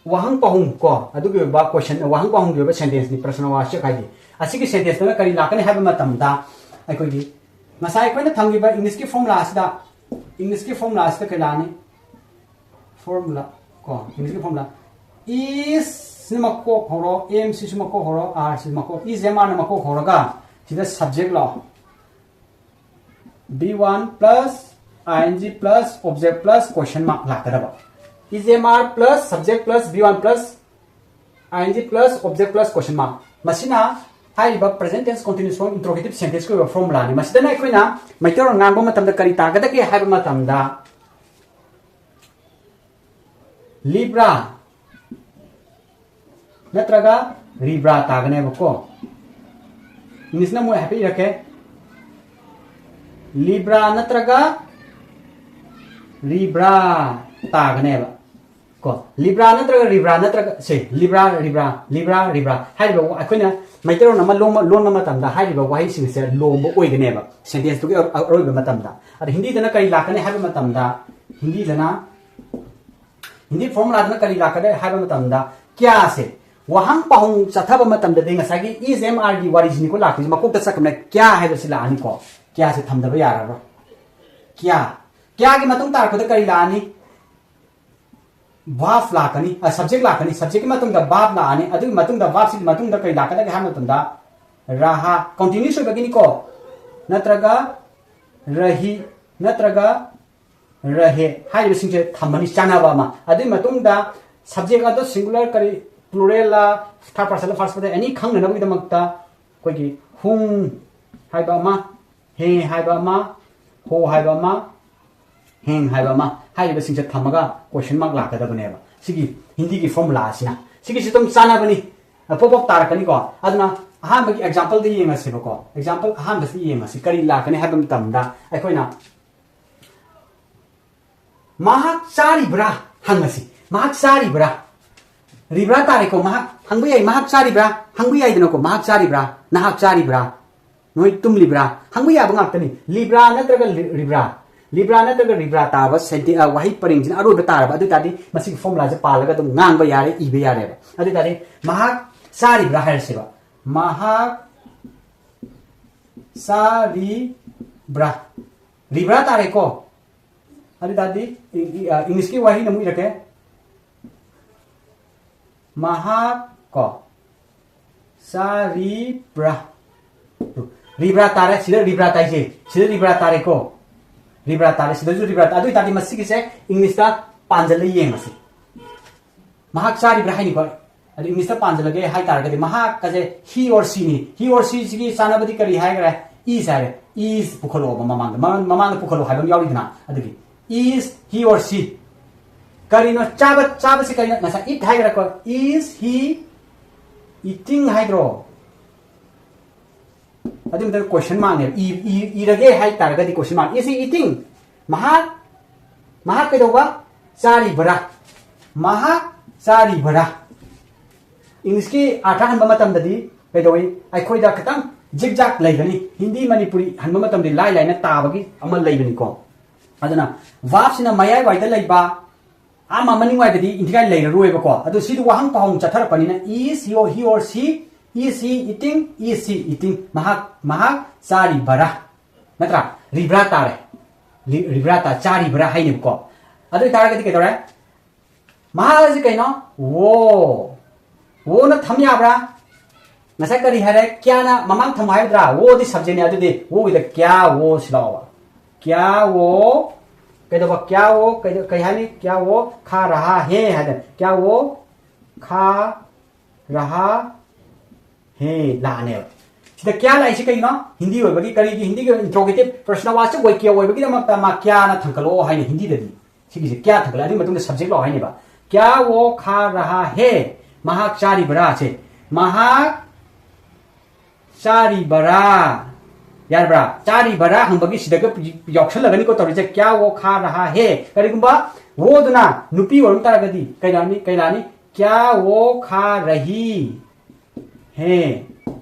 ꯋꯥꯍꯪ ꯄꯥꯎꯍꯨꯝ ꯀꯣ, ꯑꯗꯨꯒꯤ ꯑꯣꯏꯕ question, ꯋꯥꯍꯪ ꯄꯥꯎꯍꯨꯝꯒꯤ ꯑꯣꯏꯕ sentence ꯅꯤ ꯄ꯭ꯔꯁꯅ ꯋꯥꯆꯛ ꯍꯥꯏꯗꯤ꯫ ꯑꯁꯤꯒꯤ sentence ꯇꯨꯅ ꯀꯔꯤ ꯂꯥꯛꯀꯅꯤ ꯍꯥꯏꯕ ꯃꯇꯝꯗ, ꯑꯩꯈꯣꯏꯒꯤ ꯉꯁꯥꯏ ꯑꯩꯈꯣꯏꯅ ꯊꯝꯈꯤꯕ English ꯀꯤ formula ꯑꯁꯤꯗ, English ꯀꯤ formula ꯑꯁꯤꯗ ꯀꯔꯤ ꯂꯥꯛꯑꯅꯤ? Formula ꯀꯣ, English ꯀꯤ formula, is ꯁꯤꯅ ꯃꯀꯣꯛ ꯍꯧꯔꯣ, am ꯁꯤꯁꯨ ꯃꯀꯣꯛ ꯍꯧꯔꯣ, are ꯁꯤꯁꯨ ꯃꯀꯣꯛ, is am are ꯅ ꯃꯀꯣꯛ ꯍꯧꯔꯒ ꯁꯤꯗ subject ꯂꯥꯛꯑꯣ꯫ Be one plus ing plus object plus question mark ꯂꯥꯛꯀꯗꯕ꯫ Is am are plus subject plus be one plus ing plus object plus question mark꯫ ꯃꯁꯤꯅ ꯍꯥꯏꯔꯤꯕ present tense continuous form interrogative sentence ꯀꯤ ꯑꯣꯏꯕ formula ꯅꯤ꯫ ꯃꯁꯤꯗꯅ ꯑꯩꯈꯣꯏꯅ ꯃꯩꯇꯩꯂꯣꯟ ꯉꯥꯡꯕ ꯃꯇꯝꯗ ꯀꯔꯤ ꯇꯥꯒꯗꯒꯦ ꯍꯥꯏꯕ ꯃꯇꯝꯗ, ꯂꯤꯕ꯭ꯔꯥ ꯅꯠꯇ꯭ꯔꯒ ꯔꯤꯕ꯭ꯔꯥ ꯇꯥꯒꯅꯦꯕꯀꯣ꯫ English ꯅ ꯃꯣꯏ ꯍꯥꯏꯐꯦꯠ ꯏꯔꯛꯀꯦ꯫ ꯂꯤꯕ꯭ꯔꯥ ꯅꯠꯇ꯭ꯔꯒ ꯔꯤꯕ꯭ꯔꯥ ꯇꯥꯒꯅꯦꯕ꯫ ꯀꯣ, ꯂꯤꯕ꯭ꯔꯥ ꯅꯠꯇ꯭ꯔꯒ ꯔꯤꯕ꯭ꯔꯥ ꯅꯠꯇ꯭ꯔꯒ, ꯁꯦ, ꯂꯤꯕ꯭ꯔꯥ, ꯔꯤꯕ꯭ꯔꯥ, ꯂꯤꯕ꯭ꯔꯥ, ꯔꯤꯕ꯭ꯔꯥ ꯍꯥꯏꯔꯤꯕ ꯋꯥ-, ꯑꯩꯈꯣꯏꯅ ꯃꯩꯇꯩꯂꯣꯟ ꯑꯃ ꯂꯣꯟꯕ, ꯂꯣꯟꯕ ꯃꯇꯝꯗ ꯍꯥꯏꯔꯤꯕ ꯋꯥꯍꯩꯁꯤꯡꯁꯦ ꯂꯣꯝꯕ ꯑꯣꯏꯒꯅꯦꯕ, sentence ꯇꯨꯒꯤ ꯑ-, ꯑꯔꯣꯏꯕ ꯃꯇꯝꯗ꯫ ꯑꯗ ꯍꯤꯟꯗꯤꯗꯅ ꯀꯔꯤ ꯂꯥꯛꯀꯅꯤ ꯍꯥꯏꯕ ꯃꯇꯝꯗ, ꯍꯤꯟꯗꯤꯗꯅ ꯍꯤꯟꯗꯤ ꯐꯣꯔꯃꯨꯂꯥꯗꯅ ꯀꯔꯤ ꯂꯥꯛꯀꯗꯦ ꯍꯥꯏꯕ ꯃꯇꯝꯗ ꯀꯌꯥꯁꯦ ꯋꯥꯍꯪ ꯄꯥꯎꯍꯪ ꯆꯠꯊꯕ ꯃꯇꯝꯗꯗꯤ ꯉꯁꯥꯏꯒꯤ ꯏꯁ ꯑꯦꯝ ꯑꯥꯔꯒꯤ ꯋꯥꯔꯤꯁꯤꯅꯤꯀꯣ ꯂꯥꯛꯇꯣꯏꯁꯦ꯫ ꯃꯀꯣꯛꯇ ꯆꯠꯈ꯭ꯔꯕꯅꯦ, ꯀꯌꯥ ꯍꯥꯏꯕꯁꯤ ꯂꯥꯛꯑꯅꯤꯀꯣ꯫ ꯀꯌꯥꯁꯦ ꯊꯝꯗꯕ ꯌꯥꯔꯔꯣꯏ꯫ ꯀꯌꯥ, ꯀꯌꯥꯒꯤ ꯃꯇꯨꯡ ꯇꯥꯔꯛꯄꯗ ꯀꯔꯤ ꯂꯥꯛꯑꯅꯤ? ꯚꯥꯞ ꯂꯥꯛꯀꯅꯤ, ꯁꯕꯖꯦꯛ ꯂꯥꯛꯀꯅꯤ꯫ ꯁꯕꯖꯦꯛꯀꯤ ꯃꯇꯨꯡꯗ ꯚꯥꯞ ꯂꯥꯛꯑꯅꯤ꯫ ꯑꯗꯨꯒꯤ ꯃꯇꯨꯡꯗ ꯚꯥꯞꯁꯤꯒꯤ ꯃꯇꯨꯡꯗ ꯀꯔꯤ ꯂꯥꯛꯀꯗꯒꯦ ꯍꯥꯏꯕ ꯃꯇꯝꯗ ꯔꯥꯍꯥ, ꯀꯟꯇꯤꯅ꯭ꯌꯨꯁ ꯑꯣꯏꯕꯒꯤꯅꯤꯀꯣ, ꯅꯠꯇ꯭ꯔꯒ ꯔꯍꯤ, ꯅꯠꯇ꯭ꯔꯒ ꯔꯍꯦ ꯍꯥꯏꯔꯤꯕꯁꯤꯡꯁꯦ ꯊꯝꯃꯅꯤ, ꯆꯥꯟꯅꯕ ꯑꯃ꯫ ꯑꯗꯨꯒꯤ ꯃꯇꯨꯡꯗ ꯁꯕꯖꯦꯛ ꯑꯗꯣ ꯁꯤꯡꯒꯨꯂꯔ, ꯀꯔꯤ, ꯄ꯭ꯂꯨꯔꯦꯜꯂ, ꯊꯥꯔꯠ ꯄꯥꯔꯁꯟꯂ, ꯐꯥꯔꯁ ꯄꯥꯔꯁꯟ, ꯑꯦꯅꯤ ꯈꯪꯅꯅꯕꯒꯤꯗꯃꯛꯇ ꯑꯩꯈꯣꯏꯒꯤ ꯍꯨꯡ ꯍꯥꯏꯕ ꯑꯃ, ꯍꯦ ꯍꯥꯏꯕ ꯑꯃ, ꯍꯣ ꯍꯥꯏꯕ ꯑꯃ, ꯍꯦꯡ ꯍꯥꯏꯕ ꯑꯃ, ꯍꯥꯏꯔꯤꯕꯁꯤꯡꯁꯦ ꯊꯝꯃꯒ ꯀꯣꯏꯁꯟ ꯃꯥꯔꯛ ꯂꯥꯛꯀꯗꯕꯅꯦꯕ꯫ ꯁꯤꯒꯤ ꯍꯤꯟꯗꯤꯒꯤ ꯐꯣꯔꯃꯨꯂꯥ ꯑꯁꯤꯅ꯫ ꯁꯤꯒꯤꯁꯤ ꯑꯗꯨꯝ ꯆꯥꯟꯅꯕꯅꯤ꯫ ꯄꯣꯞ ꯄꯣꯞ ꯇꯥꯔꯛꯀꯅꯤꯀꯣ꯫ ꯑꯗꯨꯅ ꯑꯍꯥꯟꯕꯒꯤ ꯑꯦꯛꯖꯥꯝꯄꯜꯗ ꯌꯦꯡꯉꯁꯦꯕꯀꯣ꯫ ꯑꯦꯛꯖꯥꯝꯄꯜ ꯑꯍꯥꯟꯕꯁꯤ ꯌꯦꯡꯉꯁꯤ꯫ ꯀꯔꯤ ꯂꯥꯛꯀꯅꯤ ꯍꯥꯏꯕ ꯃꯇꯝꯗ ꯑꯩꯈꯣꯏꯅ ꯃꯍꯥꯛ ꯆꯥꯔꯤꯕ꯭ꯔꯥ ꯍꯪꯉꯁꯤ꯫ ꯃꯍꯥꯛ ꯆꯥꯔꯤꯕ꯭ꯔꯥ? ꯔꯤꯕ꯭ꯔꯥ ꯇꯥꯔꯦꯀꯣ꯫ ꯃꯍꯥꯛ ꯍꯪꯕ ꯌꯥꯏ, ꯃꯍꯥꯛ ꯆꯥꯔꯤꯕ꯭ꯔꯥ? ꯍꯪꯕ ꯌꯥꯏꯗꯅꯀꯣ, ꯃꯍꯥꯛ ꯆꯥꯔꯤꯕ꯭ꯔꯥ? ꯅꯍꯥꯛ ꯆꯥꯔꯤꯕ꯭ꯔꯥ? ꯅꯣꯏ ꯇꯨꯝꯂꯤꯕ꯭ꯔꯥ? ꯍꯪꯕ ꯌꯥꯕ ꯉꯥꯛꯇꯅꯤ꯫ ꯂꯤꯕ꯭ꯔꯥ ꯅꯠꯇ꯭ꯔꯒ ꯂꯤ-, ꯔꯤꯕ꯭ꯔꯥ? ꯂꯤꯕ꯭ꯔꯥ ꯅꯠꯇ꯭ꯔꯒ ꯔꯤꯕ꯭ꯔꯥ ꯇꯥꯕ ꯁꯦꯟꯇꯦ-, ꯑ, ꯋꯥꯍꯩ ꯄꯔꯦꯡꯁꯤꯅ ꯑꯔꯣꯏꯕ ꯇꯥꯔꯕ꯫ ꯑꯗꯨ ꯑꯣꯏ ꯇꯥꯔꯗꯤ ꯃꯁꯤꯒꯤ ꯐꯣꯔꯃꯨꯂꯥꯁꯦ ꯄꯥꯜꯂꯒ ꯑꯗꯨꯝ ꯉꯥꯡꯕ ꯌꯥꯔꯦ, ꯏꯕ ꯌꯥꯔꯦꯕ꯫ ꯑꯗꯨ ꯑꯣꯏ ꯇꯥꯔꯗꯤ ꯃꯍꯥꯛ ꯆꯥꯔꯤꯕ꯭ꯔꯥ ꯍꯥꯏꯔꯁꯦꯕ꯫ ꯃꯍꯥꯛ ꯆꯥꯔꯤꯕ꯭ꯔꯥ? ꯔꯤꯕ꯭ꯔꯥ ꯇꯥꯔꯦꯀꯣ꯫ ꯑꯗꯨ ꯑꯣꯏ ꯇꯥꯔꯗꯤ ꯏ-, ꯏ-, ꯑ, ꯏꯪꯂꯤꯁꯀꯤ ꯋꯥꯍꯩꯅ ꯑꯃꯨꯛ ꯏꯔꯛꯀꯦ꯫ ꯃꯍꯥꯛ ꯀꯣ, ꯆꯥꯔꯤꯕ꯭ꯔꯥ? ꯔꯤꯕ꯭ꯔꯥ ꯇꯥꯔꯦ꯫ ꯁꯤꯗ ꯔꯤꯕ꯭ꯔꯥ ꯇꯥꯏꯁꯦ꯫ ꯁꯤꯗ ꯔꯤꯕ꯭ꯔꯥ ꯇꯥꯔꯦꯀꯣ꯫ ꯔꯤꯕ꯭ꯔꯥ ꯇꯥꯔꯦ꯫ ꯁꯤꯗꯁꯨ ꯔꯤꯕ꯭ꯔꯥ ꯇꯥ-, ꯑꯗꯨ ꯑꯣꯏ ꯇꯥꯔꯗꯤ ꯃꯁꯤꯒꯤꯁꯦ ꯏꯪꯂꯤꯁꯇ ꯄꯥꯟꯁꯤꯜꯂ ꯌꯦꯡꯉꯁꯤ꯫ ꯃꯍꯥꯛ ꯆꯥꯔꯤꯕ꯭ꯔꯥ ꯍꯥꯏꯅꯤꯀꯣ꯫ ꯑꯗꯨ ꯏꯪꯂꯤꯁꯇ ꯄꯥꯟꯁꯤꯜꯂꯒꯦ ꯍꯥꯏ ꯇꯥꯔꯒꯗꯤ ꯃꯍꯥꯛ ꯑꯁꯦ he or she ꯅꯤ꯫ He or she ꯁꯤꯒꯤ ꯆꯥꯟꯅꯕꯗꯤ ꯀꯔꯤ ꯍꯥꯏꯈ꯭ꯔꯦ? Is ꯍꯥꯏꯔꯦ꯫ Is ꯄꯨꯈꯠꯂꯛꯑꯣꯕ ꯃꯃꯥꯡꯗ꯫ ꯃꯃꯥꯡ-, ꯃꯃꯥꯡꯗ ꯄꯨꯈꯠꯂꯛꯑꯣ ꯍꯥꯏꯕ ꯑꯃ ꯌꯥꯎꯔꯤꯗꯅ꯫ ꯑꯗꯨꯒꯤ is he or she꯫ ꯀꯔꯤꯅꯣ? ꯆꯥꯕ, ꯆꯥꯕꯁꯤ ꯀꯔꯤꯅꯣ? ꯉꯁꯥꯏ eat ꯍꯥꯏꯈ꯭ꯔꯦꯀꯣ꯫ Is he eating ꯍꯥꯏꯗ꯭ꯔꯣ? ꯑꯗꯨ ꯃꯇꯝꯗ ꯀꯣꯏꯁꯟ ꯃꯥꯔꯛꯅꯦꯕ꯫ ꯏ-, ꯏ-, ꯏꯔꯒꯦ ꯍꯥꯏ ꯇꯥꯔꯒꯗꯤ ꯀꯣꯏꯁꯟ ꯃꯥꯔꯛ꯫ Is he eating? ꯃꯍꯥꯛ, ꯃꯍꯥꯛ ꯀꯩꯗꯧꯕ? ꯆꯥꯔꯤꯕꯔꯥ? ꯃꯍꯥꯛ ꯆꯥꯔꯤꯕꯔꯥ? ꯏꯪꯂꯤꯁꯀꯤ ꯑꯥꯔꯊ ꯍꯟꯕ ꯃꯇꯝꯗꯗꯤ ꯀꯩꯗꯧꯏ? ꯑꯩꯈꯣꯏꯗ ꯈꯤꯇꯪ ꯖꯤꯛꯖꯥꯛ ꯂꯩꯒꯅꯤ꯫ ꯍꯤꯟꯗꯤ ꯃꯅꯤꯄꯨꯔꯤ ꯍꯟꯕ ꯃꯇꯝꯗꯤ ꯂꯥꯏ ꯂꯥꯏꯅ ꯇꯥꯕꯒꯤ ꯑꯃ ꯂꯩꯕꯅꯤꯀꯣ꯫ ꯑꯗꯨꯅ verb ꯁꯤꯅ ꯃꯌꯥꯏꯋꯥꯏꯗ ꯂꯩꯕ, ꯑꯃ ꯃꯅꯤꯡꯋꯥꯏꯗꯗꯤ ꯏꯟꯊꯤꯉꯥꯏ ꯂꯩꯔꯔꯣꯏꯕꯀꯣ꯫ ꯑꯗꯨ ꯁꯤꯗꯤ ꯋꯥꯍꯪ ꯄꯥꯎꯍꯪ ꯆꯠꯊꯔꯛꯄꯅꯤꯅ, is he or he or she, is he eating, is she eating, ꯃꯍꯥꯛ ꯃꯍꯥꯛ ꯆꯥꯔꯤꯕꯔꯥ? ꯅꯠꯇ꯭ꯔꯥ? ꯔꯤꯕ꯭ꯔꯥ ꯇꯥꯔꯦ꯫ ꯔꯤ- ꯔꯤꯕ꯭ꯔꯥ ꯇꯥ ꯆꯥꯔꯤꯕ꯭ꯔꯥ ꯍꯥꯏꯅꯦꯕꯀꯣ꯫ ꯑꯗꯨ ꯑꯣꯏꯇꯥꯔꯒꯗꯤ ꯀꯩꯗꯧꯔꯦ? ꯃꯍꯥꯛ ꯑꯁꯤ ꯀꯩꯅꯣ? ꯋꯣ꯫ ꯋꯣꯅ ꯊꯝ ꯌꯥꯕ꯭ꯔꯥ? ꯉꯁꯥꯏ ꯀꯔꯤ ꯍꯥꯏꯔꯦ? ꯀ꯭ꯌꯥꯅ ꯃꯃꯥꯡ ꯊꯝꯃꯣ ꯍꯥꯏꯕꯗ꯭ꯔꯥ? ꯋꯣꯗꯤ subjectꯅꯦ꯫ ꯑꯗꯨꯗꯤ ꯋꯣꯒꯤꯗ ꯀ꯭ꯌꯥ ꯋꯣ ꯁꯤꯜꯂꯛꯑꯣꯕ꯫ ꯀ꯭ꯌꯥ ꯋꯣ꯫ ꯀꯩꯗꯧꯕ? ꯀ꯭ꯌꯥ ꯋꯣ꯫ ꯀꯩꯗ- ꯀꯩ ꯍꯥꯏꯅꯤ? ꯀ꯭ꯌꯥ ꯋꯣ ꯈꯥ ꯔꯍꯥ ꯍꯦ ꯍꯥꯏꯗꯅ꯫ ꯀ꯭ꯌꯥ ꯋꯣ ꯈꯥ ꯔꯍꯥ ꯍꯦ ꯂꯥꯛꯑꯅꯦꯕ꯫ ꯁꯤꯗ ꯀ꯭ꯌꯥ ꯂꯥꯛꯏꯁꯤ ꯀꯩꯒꯤꯅꯣ? ꯍꯤꯟꯗꯤ ꯑꯣꯏꯕꯒꯤ꯫ ꯀꯔꯤꯒꯤ ꯍꯤꯟꯗꯤꯒꯤ interrogative? ꯄ꯭ꯔꯁꯅ ꯋꯥꯆꯛ ꯋꯥꯀ꯭ꯌ ꯑꯣꯏꯕꯒꯤꯗꯃꯛꯇ ꯃꯥ ꯀ꯭ꯌꯥꯅ ꯊꯥꯡꯒꯠꯂꯛꯑꯣ ꯍꯥꯏꯅ ꯍꯤꯟꯗꯤꯗꯗꯤ꯫ ꯁꯤꯒꯤꯁꯦ ꯀ꯭ꯌꯥ ꯊꯥꯡꯒꯠꯂꯦ꯫ ꯑꯗꯨꯒꯤ ꯃꯇꯨꯡꯗ subject ꯂꯥꯛꯑꯣ ꯍꯥꯏꯅꯦꯕ꯫ ꯀ꯭ꯌꯥ ꯋꯣ ꯈꯥ ꯔꯍꯥ ꯍꯦ? ꯃꯍꯥꯛ ꯆꯥꯔꯤꯕꯔꯥ? ꯁꯦ꯫ ꯃꯍꯥꯛ ꯆꯥꯔꯤꯕꯔꯥ? ꯌꯥꯔꯕ꯭ꯔꯥ? ꯆꯥꯔꯤꯕꯔꯥ ꯍꯪꯕꯒꯤ ꯁꯤꯗꯒ ꯌꯥꯎꯁꯜꯂꯒꯅꯤꯀꯣ ꯇꯧꯔꯤꯁꯦ꯫ ꯀ꯭ꯌꯥ ꯋꯣ ꯈꯥ ꯔꯍꯥ ꯍꯦ? ꯀꯔꯤꯒꯨꯝꯕ ꯋꯣꯗꯨꯅ ꯅꯨꯄꯤ ꯑꯣꯏꯔꯝ ꯇꯥꯔꯒꯗꯤ ꯀꯩ ꯂꯥꯛꯅꯤ? ꯀꯩ ꯂꯥꯛꯅꯤ? ꯀ꯭ꯌꯥ ꯋꯣ ꯈꯥ ꯔꯍꯤ ꯍꯦ꯫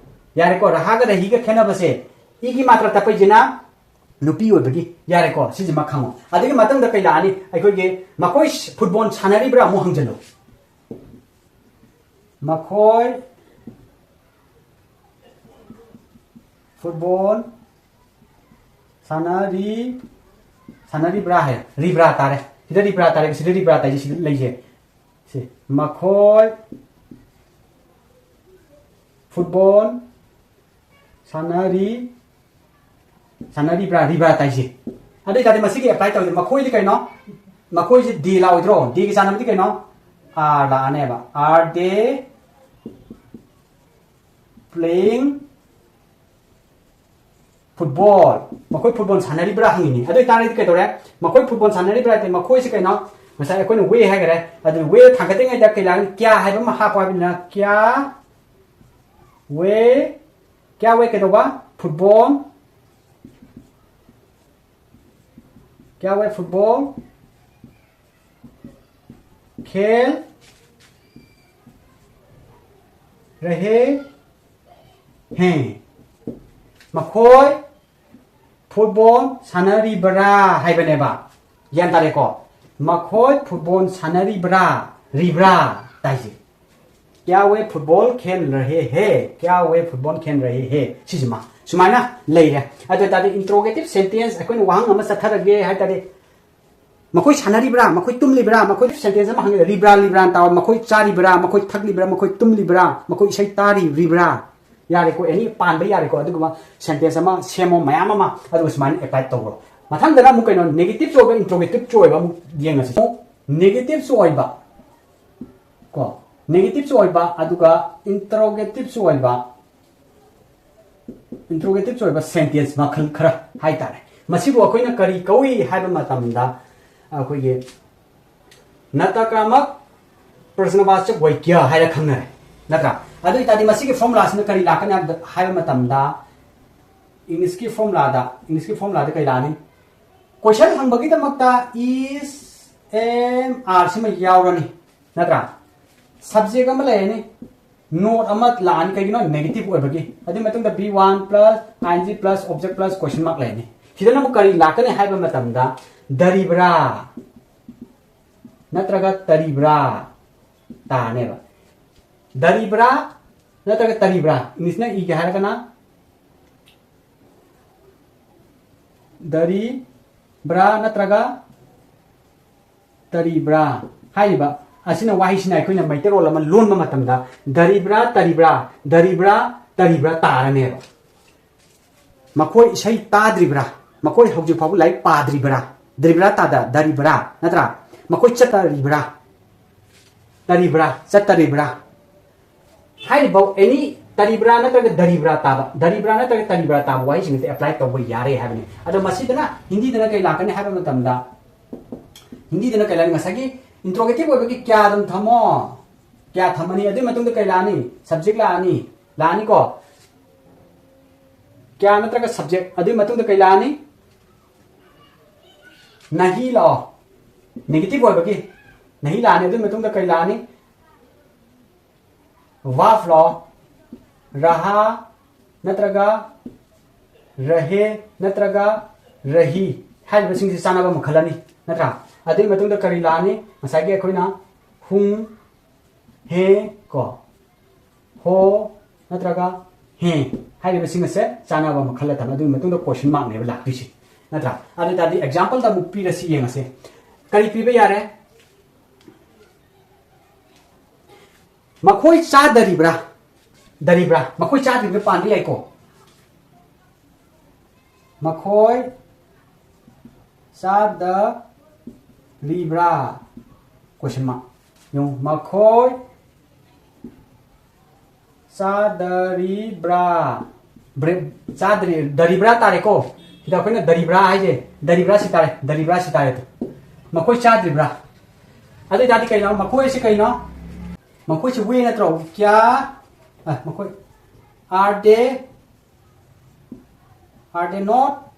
ꯌꯥꯔꯦꯀꯣ? ꯔꯍꯥꯒ ꯔꯍꯤꯒ ꯈꯦꯠꯅꯕꯁꯦ꯫ ꯏꯒꯤ ꯃꯥꯇ꯭ꯔꯥ ꯇꯞꯄꯩꯁꯤꯅ ꯅꯨꯄꯤ ꯑꯣꯏꯕꯒꯤ꯫ ꯌꯥꯔꯦꯀꯣ? ꯁꯤꯁꯤꯃ ꯈꯪꯉꯣ꯫ ꯑꯗꯨꯒꯤ ꯃꯊꯪꯗ ꯀꯩ ꯂꯥꯛꯑꯅꯤ? ꯑꯩꯈꯣꯏꯒꯤ ꯃꯈꯣꯏ ꯐꯨꯠꯕꯣꯜ ꯁꯥꯟꯅꯔꯤꯕ꯭ꯔꯥ ꯑꯃꯨꯛ ꯍꯪꯖꯜꯂꯨ꯫ ꯃꯈꯣꯏ ꯐꯨꯠꯕꯣꯜ ꯁꯥꯟꯅꯔꯤ, ꯁꯥꯟꯅꯔꯤꯕ꯭ꯔꯥ ꯍꯥꯏ, ꯔꯤꯕ꯭ꯔꯥ ꯇꯥꯔꯦ꯫ ꯁꯤꯗ ꯔꯤꯕ꯭ꯔꯥ ꯇꯥꯔꯦ, ꯁꯤꯗ ꯔꯤꯕ꯭ꯔꯥ ꯇꯥꯏꯁꯦ, ꯁꯤꯗ ꯂꯩꯁꯦ꯫ ꯁꯤ, ꯃꯈꯣꯏ ꯐꯨꯠꯕꯣꯜ ꯁꯥꯟꯅꯔꯤ, ꯁꯥꯟꯅꯔꯤꯕ꯭ꯔꯥ, ꯔꯤꯕ꯭ꯔꯥ ꯇꯥꯏꯁꯦ꯫ ꯑꯗꯨ ꯑꯣꯏꯇꯥꯔꯗꯤ ꯃꯁꯤꯒꯤ apply ꯇꯧꯔꯤꯁꯦ, ꯃꯈꯣꯏꯗꯤ ꯀꯩꯅꯣ? ꯃꯈꯣꯏꯁꯦ ꯗꯤ ꯂꯥꯛꯑꯣꯏꯗ꯭ꯔꯣ? ꯗꯤꯒꯤ ꯆꯥꯟꯅꯕꯗꯤ ꯀꯩꯅꯣ? ꯑꯥꯔ ꯂꯥꯛꯑꯅꯦꯕ꯫ Are they playing football? ꯃꯈꯣꯏ ꯐꯨꯠꯕꯣꯜ ꯁꯥꯟꯅꯔꯤꯕ꯭ꯔꯥ ꯍꯪꯉꯤꯅꯤ꯫ ꯑꯗꯨ ꯑꯣꯏꯇꯥꯔꯗꯤ ꯀꯩꯗꯧꯔꯦ? ꯃꯈꯣꯏ ꯐꯨꯠꯕꯣꯜ ꯁꯥꯟꯅꯔꯤꯕ꯭ꯔꯥ ꯍꯥꯏꯗꯤ ꯃꯈꯣꯏꯁꯦ ꯀꯩꯅꯣ? ꯉꯁꯥꯏ ꯑꯩꯈꯣꯏꯅ ꯋꯦ ꯍꯥꯏꯈꯔꯦ꯫ ꯑꯗꯨ ꯋꯦ ꯊꯥꯡꯒꯠꯇ꯭ꯔꯤꯉꯩꯗ ꯀꯩ ꯂꯥꯛꯅꯤ? ꯀ꯭ꯌꯥ ꯍꯥꯏꯕ ꯑꯃ ꯍꯥꯞꯄꯣ ꯍꯥꯏꯕꯅꯤꯅ ꯀ꯭ꯌꯥ ꯋꯦ, ꯀ꯭ꯌꯥ ꯋꯦ ꯀꯩꯗꯧꯕ? ꯐꯨꯠꯕꯣꯜ, ꯀ꯭ꯌꯥ ꯋꯦ ꯐꯨꯠꯕꯣꯜ ꯈꯦꯜ ꯔꯍꯦ ꯍꯦ꯫ ꯃꯈꯣꯏ ꯐꯨꯠꯕꯣꯜ ꯁꯥꯟꯅꯔꯤꯕ꯭ꯔꯥ ꯍꯥꯏꯕꯅꯦꯕ꯫ ꯒ꯭ꯌꯥꯟ ꯇꯥꯔꯦꯀꯣ? ꯃꯈꯣꯏ ꯐꯨꯠꯕꯣꯜ ꯁꯥꯟꯅꯔꯤꯕ꯭ꯔꯥ? ꯔꯤꯕ꯭ꯔꯥ? ꯇꯥꯏꯁꯦ꯫ क्या वे फुटबॉल खेल रहे हैं? क्या वे फुटबॉल खेल रहे हैं? ꯁꯤꯁꯤꯃ ꯁꯨꯃꯥꯏꯅ ꯂꯩꯔꯦ꯫ ꯑꯗꯨ ꯑꯣꯏꯇꯥꯔꯗꯤ interrogative sentence ꯑꯩꯈꯣꯏꯅ ꯋꯥꯍꯪ ꯑꯃ ꯆꯠꯊꯔꯒꯦ ꯍꯥꯏ ꯇꯥꯔꯗꯤ, ꯃꯈꯣꯏ ꯁꯥꯟꯅꯔꯤꯕ꯭ꯔꯥ? ꯃꯈꯣꯏ ꯇꯨꯝꯂꯤꯕ꯭ꯔꯥ? ꯃꯈꯣꯏ sentence ꯑꯃ ꯍꯪꯉꯦ, ꯔꯤꯕ꯭ꯔꯥ, ꯔꯤꯕ꯭ꯔꯥ ꯇꯥꯎ꯫ ꯃꯈꯣꯏ ꯆꯥꯔꯤꯕ꯭ꯔꯥ? ꯃꯈꯣꯏ ꯊꯛꯂꯤꯕ꯭ꯔꯥ? ꯃꯈꯣꯏ ꯇꯨꯝꯂꯤꯕ꯭ꯔꯥ? ꯃꯈꯣꯏ ꯏꯁꯩ ꯇꯥꯔꯤꯕ꯭ꯔꯥ? ꯌꯥꯔꯦꯀꯣ, ꯑꯦꯅꯤ ꯄꯥꯟꯕ ꯌꯥꯔꯦꯀꯣ꯫ ꯑꯗꯨꯒꯨꯝꯕ sentence ꯑꯃ ꯁꯦꯝꯃꯣ, ꯃꯌꯥꯝ ꯑꯃ, ꯑꯗꯨꯒ ꯁꯨꯃꯥꯏꯅ apply ꯇꯧꯔꯣ꯫ ꯃꯊꯪꯗꯅ ꯑꯃꯨꯛ ꯀꯩꯅꯣ, negative ꯆꯣꯏꯕ, interrogative ꯆꯣꯏꯕ ꯑꯃꯨꯛ ꯌꯦꯡꯉꯁꯤ꯫ Negative ꯆꯣꯏꯕ ꯀꯣ, negative ꯆꯣꯏꯕ, ꯑꯗꯨꯒ interrogative ꯆꯣꯏꯕ, interrogative ꯆꯣꯏꯕ sentence ꯃꯈꯜ ꯈꯔ ꯍꯥꯏꯇꯥꯔꯦ꯫ ꯃꯁꯤꯕꯨ ꯑꯩꯈꯣꯏꯅ ꯀꯔꯤ ꯀꯧꯏ ꯍꯥꯏꯕ ꯃꯇꯝꯗ, ꯑꯩꯈꯣꯏꯒꯤ ꯅꯇꯀ꯭ꯔꯥꯃꯛ ꯄ꯭ꯔꯖꯅꯕꯥꯆꯛ ꯋꯥꯀ꯭ꯌ ꯍꯥꯏꯔ ꯈꯪꯅꯔꯦ, ꯅꯠꯇ꯭ꯔꯥ? ꯑꯗꯨ ꯑꯣꯏꯇꯥꯔꯗꯤ ꯃꯁꯤꯒꯤ formula ꯁꯤꯅ ꯀꯔꯤ ꯂꯥꯛꯀꯅꯤ ꯍꯥꯏꯕꯗ, ꯍꯥꯏꯕ ꯃꯇꯝꯗ, English ꯀꯤ formula ꯗ, English ꯀꯤ formula ꯗ ꯀꯔꯤ ꯂꯥꯛꯑꯅꯤ? Question ꯍꯪꯕꯒꯤꯗꯃꯛꯇ is, am, are ꯁꯤꯃ ꯌꯥꯎꯔꯅꯤ, ꯅꯠꯇ꯭ꯔꯥ? Subject ꯑꯃ ꯂꯩꯔꯅꯤ, note ꯑꯃ ꯂꯥꯛꯑꯅꯤ, ꯀꯩꯒꯤꯅꯣ? Negative ꯑꯣꯏꯕꯒꯤ꯫ ꯑꯗꯨꯒꯤ ꯃꯇꯨꯡꯗ be one plus I N G plus object plus question mark ꯂꯩꯔꯅꯤ꯫ ꯁꯤꯗꯅ ꯑꯃꯨꯛ ꯀꯔꯤ ꯂꯥꯛꯀꯅꯤ ꯍꯥꯏꯕ ꯃꯇꯝꯗ, ꯗꯔꯤꯕ꯭ꯔꯥ ꯅꯠꯇ꯭ꯔꯒ ꯇꯔꯤꯕ꯭ꯔꯥ ꯇꯥꯅꯦꯕ꯫ ꯗꯔꯤꯕ꯭ꯔꯥ ꯅꯠꯇ꯭ꯔꯒ ꯇꯔꯤꯕ꯭ꯔꯥ? English ꯅ ꯏꯒꯦ ꯍꯥꯏꯔꯒꯅ ꯗꯔꯤꯕ꯭ꯔꯥ ꯅꯠꯇ꯭ꯔꯒ ꯇꯔꯤꯕ꯭ꯔꯥ ꯍꯥꯏꯔꯤꯕ ꯑꯁꯤꯅ, ꯋꯥꯍꯩꯁꯤꯅ ꯑꯩꯈꯣꯏꯅ ꯃꯩꯇꯩꯂꯣꯟ ꯑꯃ ꯂꯣꯟꯕ ꯃꯇꯝꯗ ꯗꯔꯤꯕ꯭ꯔꯥ, ꯇꯔꯤꯕ꯭ꯔꯥ, ꯗꯔꯤꯕ꯭ꯔꯥ, ꯇꯔꯤꯕ꯭ꯔꯥ ꯇꯥꯔꯅꯦꯕ꯫ ꯃꯈꯣꯏ ꯏꯁꯩ ꯇꯥꯗ꯭ꯔꯤꯕ꯭ꯔꯥ? ꯃꯈꯣꯏ ꯍꯧꯖꯤꯛ ꯐꯥꯎꯕ ꯂꯥꯏꯔꯤꯛ ꯄꯥꯗ꯭ꯔꯤꯕ꯭ꯔꯥ? ꯗ꯭ꯔꯤꯕ꯭ꯔꯥ ꯇꯥꯗ, ꯗꯔꯤꯕ꯭ꯔꯥ, ꯅꯠꯇ꯭ꯔꯥ? ꯃꯈꯣꯏ ꯆꯠꯇꯔꯤꯕ꯭ꯔꯥ? ꯇꯔꯤꯕ꯭ꯔꯥ, ꯆꯠꯇꯔꯤꯕ꯭ꯔꯥ? ꯍꯥꯏꯔꯤꯕ ꯑꯦꯅꯤ ꯇꯔꯤꯕ꯭ꯔꯥ ꯅꯠꯇ꯭ꯔꯒ ꯗꯔꯤꯕ꯭ꯔꯥ ꯇꯥꯕ, ꯗꯔꯤꯕ꯭ꯔꯥ ꯅꯠꯇ꯭ꯔꯒ ꯇꯔꯤꯕ꯭ꯔꯥ ꯇꯥꯕ ꯋꯥꯍꯩꯁꯤꯡ ꯑꯁꯤ apply ꯇꯧꯕ ꯌꯥꯔꯦ ꯍꯥꯏꯕꯅꯤ꯫ ꯑꯗꯣ ꯃꯁꯤꯗꯅ ꯍꯤꯟꯗꯤꯗꯅ ꯀꯩ ꯂꯥꯛꯀꯅꯤ ꯍꯥꯏꯕ ꯃꯇꯝꯗ, ꯍꯤꯟꯗꯤꯗꯅ ꯀꯩ ꯂꯥꯛꯅꯤ? ꯉꯁꯥꯏꯒꯤ interrogative ꯑꯣꯏꯕꯒꯤ क्या ꯑꯗꯨꯝ ꯊꯝꯃꯣ, क्या ꯊꯝꯃꯅꯤ꯫ ꯑꯗꯨꯒꯤ ꯃꯇꯨꯡꯗ ꯀꯩ ꯂꯥꯛꯑꯅꯤ? Subject ꯂꯥꯛꯑꯅꯤ, ꯂꯥꯛꯑꯅꯤꯀꯣ꯫ क्या ꯅꯠꯇ꯭ꯔꯒ subject, ꯑꯗꯨꯒꯤ ꯃꯇꯨꯡꯗ ꯀꯩ ꯂꯥꯛꯑꯅꯤ? नहीं ꯂꯥꯛꯑꯣ, negative ꯑꯣꯏꯕꯒꯤ नहीं ꯂꯥꯛꯑꯅꯤ꯫ ꯑꯗꯨꯒꯤ ꯃꯇꯨꯡꯗ ꯀꯩ ꯂꯥꯛꯑꯅꯤ? Verb ꯂꯥꯛꯑꯣ, रहा ꯅꯠꯇ꯭ꯔꯒ रहे ꯅꯠꯇ꯭ꯔꯒ रही ꯍꯥꯏꯔꯤꯕꯁꯤꯡꯁꯤ ꯆꯥꯟꯅꯕ ꯑꯃ ꯈꯜꯂꯅꯤ, ꯅꯠꯇ꯭ꯔꯥ? ꯑꯗꯨꯒꯤ ꯃꯇꯨꯡꯗ ꯀꯔꯤ ꯂꯥꯛꯑꯅꯤ? ꯉꯁꯥꯏꯒꯤ ꯑꯩꯈꯣꯏꯅ ꯍꯨꯡ, ꯍꯦ ꯀꯣ, ꯍꯣ ꯅꯠꯇ꯭ꯔꯒ ꯍꯦ ꯍꯥꯏꯔꯤꯕꯁꯤꯡ ꯑꯁꯦ ꯆꯥꯟꯅꯕ ꯑꯃ ꯈꯜꯂ ꯊꯝꯃꯦ꯫ ꯑꯗꯨꯒꯤ ꯃꯇꯨꯡꯗ question markꯅꯦꯕ ꯂꯥꯛꯇꯣꯏꯁꯦ, ꯅꯠꯇ꯭ꯔꯥ? ꯑꯗꯨ ꯑꯣꯏ ꯇꯥꯔꯗꯤ exampleꯗ ꯑꯃꯨꯛ ꯄꯤꯔꯁꯤ ꯌꯦꯡꯉꯁꯦ꯫ ꯀꯔꯤ ꯄꯤꯕ ꯌꯥꯔꯦ? ꯃꯈꯣꯏ ꯆꯥꯗꯔꯤꯕ꯭ꯔꯥ? ꯗꯔꯤꯕ꯭ꯔꯥ? ꯃꯈꯣꯏ ꯆꯥꯗ꯭ꯔꯤꯕ꯭ꯔꯥ ꯄꯥꯟꯕ ꯌꯥꯏꯀꯣ꯫ ꯃꯈꯣꯏ ꯆꯥꯗꯔꯤꯕ꯭ꯔꯥ? Question mark꯫ ꯌꯦꯡꯉꯨ, ꯃꯈꯣꯏ ꯆꯥꯗꯔꯤꯕ꯭ꯔꯥ? ꯕ꯭ꯔꯦ-, ꯆꯥꯗ꯭ꯔꯤ, ꯗꯔꯤꯕ꯭ꯔꯥ ꯇꯥꯔꯦꯀꯣ꯫ ꯁꯤꯗ ꯑꯩꯈꯣꯏꯅ ꯗꯔꯤꯕ꯭ꯔꯥ ꯍꯥꯏꯁꯦ, ꯗꯔꯤꯕ꯭ꯔꯥ ꯁꯤ ꯇꯥꯔꯦ, ꯗꯔꯤꯕ꯭ꯔꯥ ꯁꯤ ꯇꯥꯔꯦ꯫ ꯃꯈꯣꯏ ꯆꯥꯗ꯭ꯔꯤꯕ꯭ꯔꯥ? ꯑꯗꯨ ꯑꯣꯏ ꯇꯥꯔꯗꯤ ꯀꯩꯅꯣ? ꯃꯈꯣꯏ ꯑꯁꯤ ꯀꯩꯅꯣ? ꯃꯈꯣꯏꯁꯤ ꯋꯦ ꯅꯠꯇ꯭ꯔꯣ? ꯀꯌꯥ? ꯑ, ꯃꯈꯣꯏ, are they, are they not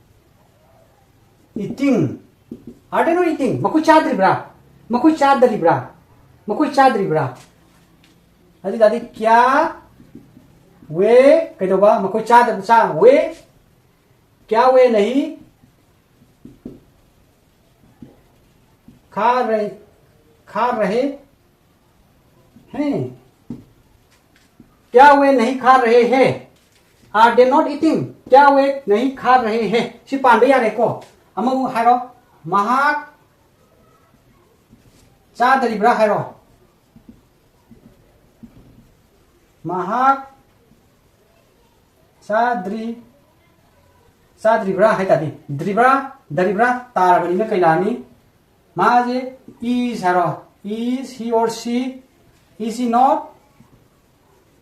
eating? Are they not eating? ꯃꯈꯣꯏ ꯆꯥꯗ꯭ꯔꯤꯕ꯭ꯔꯥ? ꯃꯈꯣꯏ ꯆꯥꯗ꯭ꯔꯤꯕ꯭ꯔꯥ? ꯃꯈꯣꯏ ꯆꯥꯗ꯭ꯔꯤꯕ꯭ꯔꯥ? ꯑꯗꯨ ꯑꯣꯏ ꯇꯥꯔꯗꯤ ꯀꯌꯥ ꯋꯦ ꯀꯩꯗꯧꯕ? ꯃꯈꯣꯏ ꯆꯥꯗꯕ, ꯆꯥ, ꯋꯦ क्या वे नहीं खा रहे, खा रहे हैं? क्या वे नहीं खा रहे हैं? Are they not eating? क्या वे नहीं खा रहे हैं? ꯁꯤ ꯄꯥꯟꯕ ꯌꯥꯔꯦꯀꯣ꯫ ꯑꯃꯃꯨꯛ ꯍꯥꯏꯔꯣ꯫ ꯃꯍꯥꯛ ꯆꯥꯗ꯭ꯔꯤꯕ꯭ꯔꯥ ꯍꯥꯏꯔꯣ꯫ ꯃꯍꯥꯛ ꯆꯥꯗ꯭ꯔꯤ, ꯆꯥꯗ꯭ꯔꯤꯕ꯭ꯔꯥ ꯍꯥꯏ ꯇꯥꯔꯗꯤ, ꯗ꯭ꯔꯤꯕ꯭ꯔꯥ, ꯗꯔꯤꯕ꯭ꯔꯥ ꯇꯥꯔꯕꯅꯤꯅ ꯀꯩ ꯂꯥꯛꯑꯅꯤ? ꯃꯥꯁꯦ is ꯍꯥꯏꯔꯣ꯫ Is he or she, is he not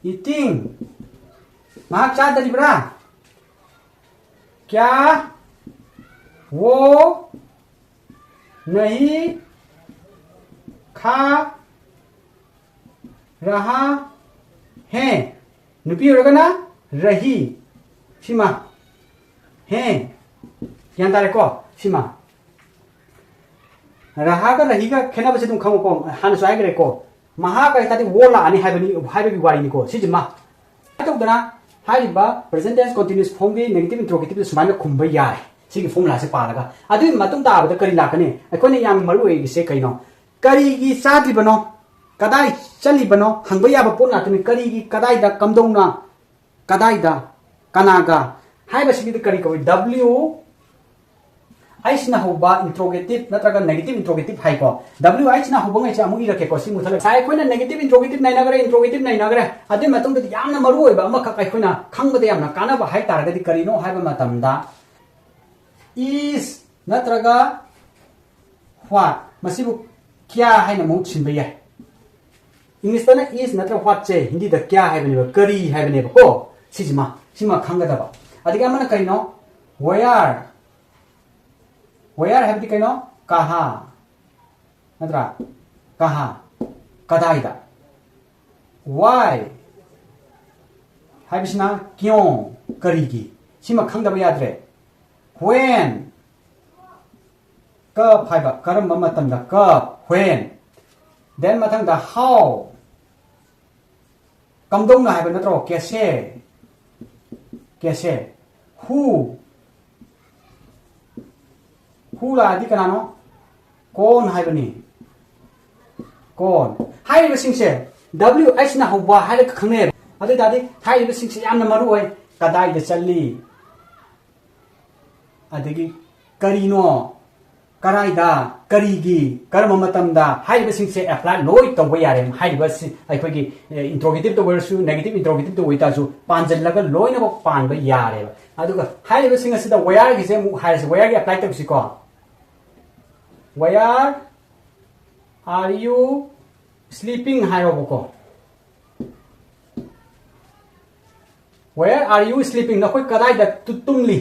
eating? ꯃꯍꯥꯛ ꯆꯥꯗ꯭ꯔꯤꯕ꯭ꯔꯥ? क्या वो नहीं खा रहा है? ꯅꯨꯄꯤ ꯑꯣꯏꯔꯒꯅ ꯔꯍꯤ꯫ ꯁꯤꯃ꯫ ꯍꯦ꯫ ꯒ꯭ꯌꯥꯟ ꯇꯥꯔꯦꯀꯣ? ꯁꯤꯃ꯫ ꯔꯍꯥꯒ ꯔꯍꯤꯒ ꯈꯦꯠꯅꯕꯁꯦ ꯑꯗꯨꯝ ꯈꯪꯉꯨꯀꯣ꯫ ꯍꯥꯟꯅꯁꯨ ꯍꯥꯏꯈ꯭ꯔꯦꯀꯣ꯫ ꯃꯍꯥꯛ ꯍꯥꯏ ꯇꯥꯔꯗꯤ ꯋꯣ ꯂꯥꯛꯑꯅꯤ ꯍꯥꯏꯕꯅꯤ, ꯍꯥꯏꯕꯒꯤ ꯋꯥꯔꯤꯅꯤꯀꯣ꯫ ꯁꯤꯁꯤꯃ꯫ ꯁꯨꯃꯥꯏꯅ ꯇꯧꯗꯅ ꯍꯥꯏꯔꯤꯕ present tense continuous formꯒꯤ negative interrogative ꯁꯨꯃꯥꯏꯅ ꯈꯨꯝꯕ ꯌꯥꯔꯦ꯫ ꯁꯤꯒꯤ formulaꯁꯦ ꯄꯥꯜꯂꯒ꯫ ꯑꯗꯨꯒꯤ ꯃꯇꯨꯡ ꯇꯥꯕꯗ ꯀꯔꯤ ꯂꯥꯛꯀꯅꯤ? ꯑꯩꯈꯣꯏꯅ ꯌꯥꯝ ꯃꯔꯨ ꯑꯣꯏꯔꯤꯁꯦ ꯀꯩꯅꯣ? ꯀꯔꯤꯒꯤ ꯆꯥꯗ꯭ꯔꯤꯕꯅꯣ? ꯀꯗꯥꯏ ꯆꯠꯂꯤꯕꯅꯣ? ꯍꯪꯕ ꯌꯥꯕ ꯄꯣꯠ ꯉꯥꯛꯇꯅꯤ꯫ ꯀꯔꯤꯒꯤ, ꯀꯗꯥꯏꯗ, ꯀꯝꯗꯧꯅ, ꯀꯗꯥꯏꯗ, ꯀꯅꯥꯒ ꯍꯥꯏꯕꯁꯤꯒꯤꯗꯤ ꯀꯔꯤ ꯀꯧꯏ? W H ꯅ ꯍꯧꯕ interrogative ꯅꯠꯇ꯭ꯔꯒ negative interrogative ꯍꯥꯏꯀꯣ꯫ W H ꯅ ꯍꯧꯕ ꯉꯩꯁꯦ ꯑꯃꯨꯛ ꯏꯔꯛꯀꯦꯀꯣ, ꯁꯤ ꯃꯨꯊꯠꯂꯒ꯫ ꯉꯁꯥꯏ ꯑꯩꯈꯣꯏꯅ negative interrogative ꯅꯩꯅꯈ꯭ꯔꯦ, interrogative ꯅꯩꯅꯈ꯭ꯔꯦ꯫ ꯑꯗꯨꯒꯤ ꯃꯇꯨꯡꯗꯗꯤ ꯌꯥꯝꯅ ꯃꯔꯨ ꯑꯣꯏꯕ ꯑꯃꯈꯛ ꯑꯩꯈꯣꯏꯅ ꯈꯪꯕꯗ ꯌꯥꯝꯅ ꯀꯥꯟꯅꯕ ꯍꯥꯏ ꯇꯥꯔꯒꯗꯤ ꯀꯔꯤꯅꯣ ꯍꯥꯏꯕ ꯃꯇꯝꯗ, is ꯅꯠꯇ꯭ꯔꯒ what, ꯃꯁꯤꯕꯨ क्या ꯍꯥꯏꯅ ꯃꯍꯨꯠ ꯁꯤꯟꯕ ꯌꯥꯏ꯫ English ꯇꯅ is ꯅꯠꯇ꯭ꯔꯒ what ꯁꯦ ꯍꯤꯟꯗꯤꯗ क्या ꯍꯥꯏꯕꯅꯦꯕ, ꯀꯔꯤ ꯍꯥꯏꯕꯅꯦꯕꯀꯣ꯫ ꯁꯤꯁꯤꯃ, ꯁꯤꯃ ꯈꯪꯒꯗꯕ꯫ ꯑꯗꯒꯤ ꯑꯃꯅ ꯀꯩꯅꯣ? Where꯫ Where ꯍꯥꯏꯕꯗꯤ ꯀꯩꯅꯣ? ꯀꯍꯥ꯫ ꯅꯠꯇ꯭ꯔꯥ? ꯀꯍꯥ꯫ ꯀꯗꯥꯏꯗ? Why ꯍꯥꯏꯕꯁꯤꯅ क्यों, ꯀꯔꯤꯒꯤ꯫ ꯁꯤꯃ ꯈꯪꯗꯕ ꯌꯥꯗ꯭ꯔꯦ꯫ When꯫ कब ꯍꯥꯏꯕ, ꯀꯔꯝꯕ ꯃꯇꯝꯗ꯫ कब, when꯫ Then ꯃꯊꯪꯗ how꯫ ꯀꯝꯗꯧꯅ ꯍꯥꯏꯕ ꯅꯠꯇ꯭ꯔꯣ? कैसे꯫ कैसे꯫ Who꯫ Who ꯂꯥꯛꯑꯗꯤ ꯀꯅꯥꯅꯣ? कौन ꯍꯥꯏꯕꯅꯤ꯫ कौन꯫ ꯍꯥꯏꯔꯤꯕꯁꯤꯡꯁꯦ W H ꯅ ꯍꯧꯕ ꯍꯥꯏꯔꯒ ꯈꯪꯅꯩꯌꯦꯕ꯫ ꯑꯗꯨ ꯑꯣꯏ ꯇꯥꯔꯗꯤ ꯍꯥꯏꯔꯤꯕꯁꯤꯡꯁꯦ ꯌꯥꯝꯅ ꯃꯔꯨ ꯑꯣꯏ꯫ ꯀꯗꯥꯏꯗ ꯆꯠꯂꯤ? ꯑꯗꯒꯤ ꯀꯔꯤꯅꯣ? ꯀꯔꯥꯏꯗ? ꯀꯔꯤꯒꯤ? ꯀꯔꯝꯕ ꯃꯇꯝꯗ? ꯍꯥꯏꯔꯤꯕꯁꯤꯡꯁꯦ apply ꯂꯣꯏ ꯇꯧꯕ ꯌꯥꯔꯦ꯫ ꯍꯥꯏꯔꯤꯕꯁꯤ ꯑꯩꯈꯣꯏꯒꯤ, ꯑꯦ, interrogative ꯇ ꯑꯣꯏꯔꯁꯨ, negative interrogative ꯇ ꯑꯣꯏꯇꯥꯔꯁꯨ ꯄꯥꯟꯁꯤꯜꯂꯒ ꯂꯣꯏꯅꯃꯛ ꯄꯥꯟꯕ ꯌꯥꯔꯦꯕ꯫ ꯑꯗꯨꯒ ꯍꯥꯏꯔꯤꯕꯁꯤꯡ ꯑꯁꯤꯗ where ꯒꯤꯁꯦ ꯑꯃꯨꯛ ꯍꯥꯏꯔꯁꯤ, where ꯒꯤ apply ꯇꯧꯁꯤꯀꯣ꯫ Where are you sleeping ꯍꯥꯏꯔꯣꯕꯀꯣ꯫ Where are you sleeping? ꯅꯈꯣꯏ ꯀꯗꯥꯏꯗ ꯇꯨ-, ꯇꯨꯝꯂꯤ?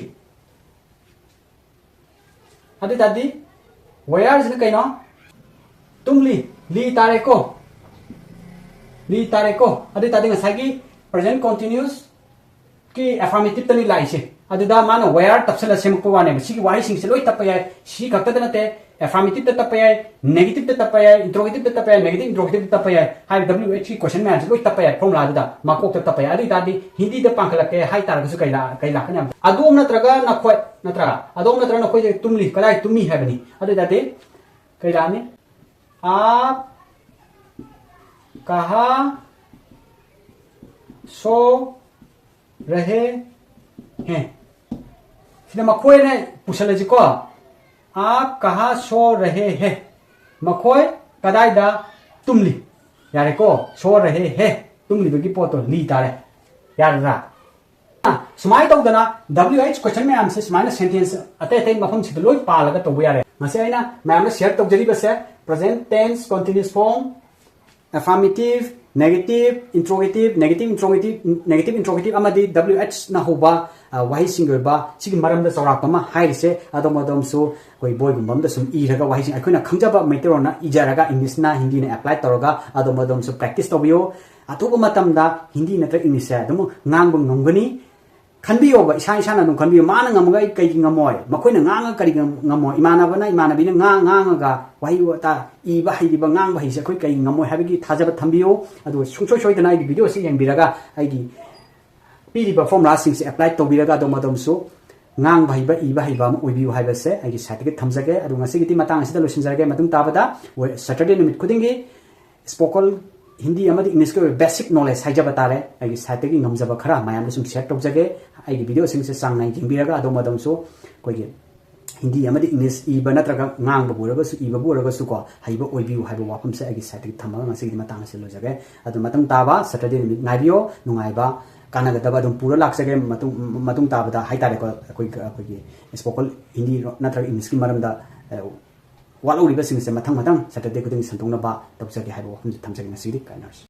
ꯑꯗꯨ ꯑꯣꯏ ꯇꯥꯔꯗꯤ where ꯁꯤꯅ ꯀꯩꯅꯣ? ꯇꯨꯝꯂꯤ꯫ ꯂꯤ ꯇꯥꯔꯦꯀꯣ? ꯂꯤ ꯇꯥꯔꯦꯀꯣ? ꯑꯗꯨ ꯑꯣꯏ ꯇꯥꯔꯗꯤ ꯉꯁꯥꯏꯒꯤ present continuous ꯀꯤ affirmative ꯇꯅꯤ ꯂꯥꯛꯏꯁꯦ꯫ ꯑꯗꯨꯗ ꯃꯥꯅ where ꯇꯞꯁꯜꯂ ꯁꯦꯝꯃꯛꯄ ꯋꯥꯅꯦꯕ꯫ ꯁꯤꯒꯤ ꯋꯥꯍꯩꯁꯤꯡꯁꯦ ꯂꯣꯏ ꯇꯞꯄ ꯌꯥꯏ꯫ ꯁꯤ ꯈꯛꯇꯗ ꯅꯠꯇꯦ, Affirmative ꯇ ꯇꯞꯄ ꯌꯥꯏ, negative ꯇ ꯇꯞꯄ ꯌꯥꯏ, interrogative ꯇ ꯇꯞꯄ ꯌꯥꯏ, negative interrogative ꯇꯞꯄ ꯌꯥꯏ꯫ ꯍꯥꯏꯔꯤꯕ W H ꯀꯤ question ꯃꯌꯥꯝꯁꯦ ꯂꯣꯏ ꯇꯞꯄ ꯌꯥꯏ formula ꯗꯨꯗ, ꯃꯀꯣꯛꯇ ꯇꯞꯄ ꯌꯥꯏ꯫ ꯑꯗꯨ ꯑꯣꯏꯇꯥꯔꯗꯤ ꯍꯤꯟꯗꯤꯗ ꯄꯥꯡꯈꯠꯂꯛꯀꯦ ꯍꯥꯏ ꯇꯥꯔꯒꯁꯨ ꯀꯩ ꯂꯥ-, ꯀꯩ ꯂꯥꯛꯀꯅꯤ ꯍꯥꯏꯕꯗ, ꯑꯗꯣꯝ ꯅꯠꯇ꯭ꯔꯒ ꯅꯈꯣꯏ, ꯅꯠꯇ꯭ꯔꯥ? ꯑꯗꯣꯝ ꯅꯠꯇ꯭ꯔꯒ ꯅꯈꯣꯏꯗ ꯇꯨꯝꯂꯤ, ꯀꯗꯥꯏ ꯇꯨꯝꯃꯤ ꯍꯥꯏꯕꯅꯤ꯫ ꯑꯗꯨ ꯑꯣꯏꯇꯥꯔꯗꯤ ꯀꯩ ꯂꯥꯛꯑꯅꯤ? आप कहाँ सो रहे हैं? ꯁꯤꯗ ꯃꯈꯣꯏꯅ ꯄꯨꯁꯜꯂꯁꯤꯀꯣ꯫ आप कहाँ सो रहे हैं? ꯃꯈꯣꯏ ꯀꯗꯥꯏꯗ ꯇꯨꯝꯂꯤ? ꯌꯥꯔꯦꯀꯣ? सो रहे हैं, ꯇꯨꯝꯂꯤꯕꯒꯤ ꯄꯣꯠꯇꯣ ꯂꯤ ꯇꯥꯔꯦ꯫ ꯌꯥꯔꯗ꯭ꯔꯥ? ꯑ, ꯁꯨꯃꯥꯏꯅ ꯇꯧꯗꯅ W H question ꯃꯌꯥꯝꯁꯦ ꯁꯨꯃꯥꯏꯅ sentence ꯑꯇꯩ ꯑꯇꯩ ꯃꯐꯝꯁꯤꯗ ꯂꯣꯏ ꯄꯥꯜꯂꯒ ꯇꯧꯕ ꯌꯥꯔꯦ꯫ ꯉꯁꯤ ꯑꯩꯅ ꯃꯌꯥꯝꯗ share ꯇꯧꯖꯔꯤꯕꯁꯦ present tense, continuous form, affirmative, negative, interrogative, negative interrogative, negative interrogative ꯑꯃꯗꯤ W H ꯅ ꯍꯧꯕ, ꯑ, ꯋꯥꯍꯩꯁꯤꯡꯒꯤ ꯑꯣꯏꯕ ꯁꯤꯒꯤ ꯃꯔꯝꯗ ꯆꯥꯎꯔꯥꯛꯄ ꯑꯃ ꯍꯥꯏꯔꯤꯁꯦ꯫ ꯑꯗꯣꯝ ꯑꯗꯣꯝꯁꯨ ꯑꯩꯈꯣꯏ ꯕꯣꯏꯒꯨꯝꯕ ꯑꯃꯗ ꯁꯨꯝ ꯏꯔꯒ ꯋꯥꯍꯩꯁꯤꯡ ꯑꯩꯈꯣꯏꯅ ꯈꯪꯖꯕ ꯃꯩꯇꯩꯂꯣꯟꯅ ꯏꯖꯔꯒ English ꯅ ꯍꯤꯟꯗꯤꯅ apply ꯇꯧꯔꯒ ꯑꯗꯣꯝ ꯑꯗꯣꯝꯁꯨ practice ꯇꯧꯕꯤꯌꯨ꯫ ꯑꯊꯨꯕ ꯃꯇꯝꯗ ꯍꯤꯟꯗꯤ ꯅꯠꯇ꯭ꯔꯒ English ꯁꯦ ꯑꯗꯨꯝ ꯉꯥꯡꯕ ꯉꯝꯒꯅꯤ꯫ ꯈꯟꯕꯤꯌꯣꯕ, ꯏꯁꯥ ꯏꯁꯥꯅ ꯑꯗꯨꯝ ꯈꯟꯕꯤꯌꯨ, ꯃꯥꯅ ꯉꯝꯃꯒ ꯑꯩ ꯀꯩꯒꯤ ꯉꯝꯃꯣꯏ? ꯃꯈꯣꯏꯅ ꯉꯥꯡꯉꯒ ꯀꯔꯤꯒꯤ ꯉꯝꯃꯣꯏ? ꯏꯃꯥꯟꯅꯕꯅ, ꯏꯃꯥꯟꯅꯕꯤꯅ ꯉꯥꯡ ꯉꯥꯡꯉꯒ ꯋꯥꯍꯩ ꯋꯥꯇꯥ ꯏꯕ ꯍꯩꯔꯤꯕ, ꯉꯥꯡꯕ ꯍꯩꯁꯦ ꯑꯩꯈꯣꯏ ꯀꯩꯒꯤ ꯉꯝꯃꯣꯏ ꯍꯥꯏꯕꯒꯤ ꯊꯥꯖꯕ ꯊꯝꯕꯤꯌꯨ꯫ ꯑꯗꯨꯒ ꯁꯨꯡꯁꯣꯏ ꯁꯣꯏꯗꯅ ꯑꯩꯒꯤ video ꯑꯁꯤ ꯌꯦꯡꯕꯤꯔꯒ ꯑꯩꯒꯤ ꯄꯤꯔꯤꯕ formula ꯁꯤꯡꯁꯦ apply ꯇꯧꯕꯤꯔꯒ ꯑꯗꯣꯝ ꯑꯗꯣꯝꯁꯨ ꯉꯥꯡꯕ ꯍꯩꯕ, ꯏꯕ ꯍꯩꯕ ꯑꯃ ꯑꯣꯏꯕꯤꯌꯨ ꯍꯥꯏꯕꯁꯦ ꯑꯩꯒꯤ side ꯇꯒꯤ ꯊꯝꯖꯒꯦ꯫ ꯑꯗꯨ ꯉꯁꯤꯒꯤꯗꯤ ꯃꯇꯥꯡ ꯑꯁꯤꯗ ꯂꯣꯏꯁꯤꯟꯖꯔꯒꯦ꯫ ꯃꯇꯨꯡ ꯇꯥꯕꯗ ꯑꯩꯈꯣꯏ Saturday ꯅꯨꯃꯤꯠ ꯈꯨꯗꯤꯡꯒꯤ spoken ꯍꯤꯟꯗꯤ ꯑꯃꯗꯤ English ꯀꯤ ꯑꯣꯏꯕ basic knowledge ꯍꯥꯏꯖꯕ ꯇꯥꯔꯦ, ꯑꯩꯒꯤ side ꯇꯒꯤ ꯉꯝꯖꯕ ꯈꯔ ꯃꯌꯥꯝꯗ ꯁꯨꯝ share ꯇꯧꯖꯒꯦ꯫ ꯑꯩꯒꯤ video ꯁꯤꯡꯁꯦ ꯆꯥꯡ ꯅꯥꯏꯅ ꯌꯦꯡꯕꯤꯔꯒ ꯑꯗꯣꯝ ꯑꯗꯣꯝꯁꯨ ꯑꯩꯈꯣꯏꯒꯤ ꯍꯤꯟꯗꯤ ꯑꯃꯗꯤ English ꯏꯕ ꯅꯠꯇ꯭ꯔꯒ ꯉꯥꯡꯕꯕꯨ ꯑꯣꯏꯔꯒꯁꯨ, ꯏꯕꯕꯨ ꯑꯣꯏꯔꯒꯁꯨ ꯀꯣ, ꯍꯩꯕ ꯑꯣꯏꯕꯤꯌꯨ ꯍꯥꯏꯕ ꯋꯥꯐꯝꯁꯦ ꯑꯩꯒꯤ side ꯇꯒꯤ ꯊꯝꯃꯒ ꯉꯁꯤꯒꯤꯗꯤ ꯃꯇꯥꯡ ꯑꯁꯤ ꯂꯣꯏꯖꯒꯦ꯫ ꯑꯗꯨ ꯃꯇꯨꯡ ꯇꯥꯕ Saturday ꯅꯨꯃꯤꯠ ꯉꯥꯏꯕꯤꯌꯣ, ꯅꯨꯡꯉꯥꯏꯕ, ꯀꯥꯟꯅꯒꯗꯕ ꯑꯗꯨꯝ ꯄꯨꯔ ꯂꯥꯛꯆꯒꯦ꯫ ꯃꯇꯨꯡ, ꯃꯇꯨꯡ ꯇꯥꯕꯗ ꯍꯥꯏꯇꯥꯔꯦꯀꯣ, ꯑꯩꯈꯣꯏ, ꯑꯩꯈꯣꯏꯒꯤ spoken ꯍꯤꯟꯗꯤ ꯅꯠꯇ꯭ꯔꯒ English ꯀꯤ ꯃꯔꯝꯗ, ꯑ, ꯋꯥꯠꯍꯧꯔꯤꯕꯁꯤꯡꯁꯦ ꯃꯊꯪ ꯃꯊꯪ Saturday ꯈꯨꯗꯤꯡꯒꯤ ꯁꯟꯗꯣꯛꯅꯕ ꯇꯧꯖꯒꯦ ꯍꯥꯏꯕ ꯋꯥꯐꯝꯁꯦ ꯊꯝꯖꯒꯦ꯫ ꯉꯁꯤꯒꯤꯗꯤ ꯀꯥꯏꯅꯔꯁꯤ꯫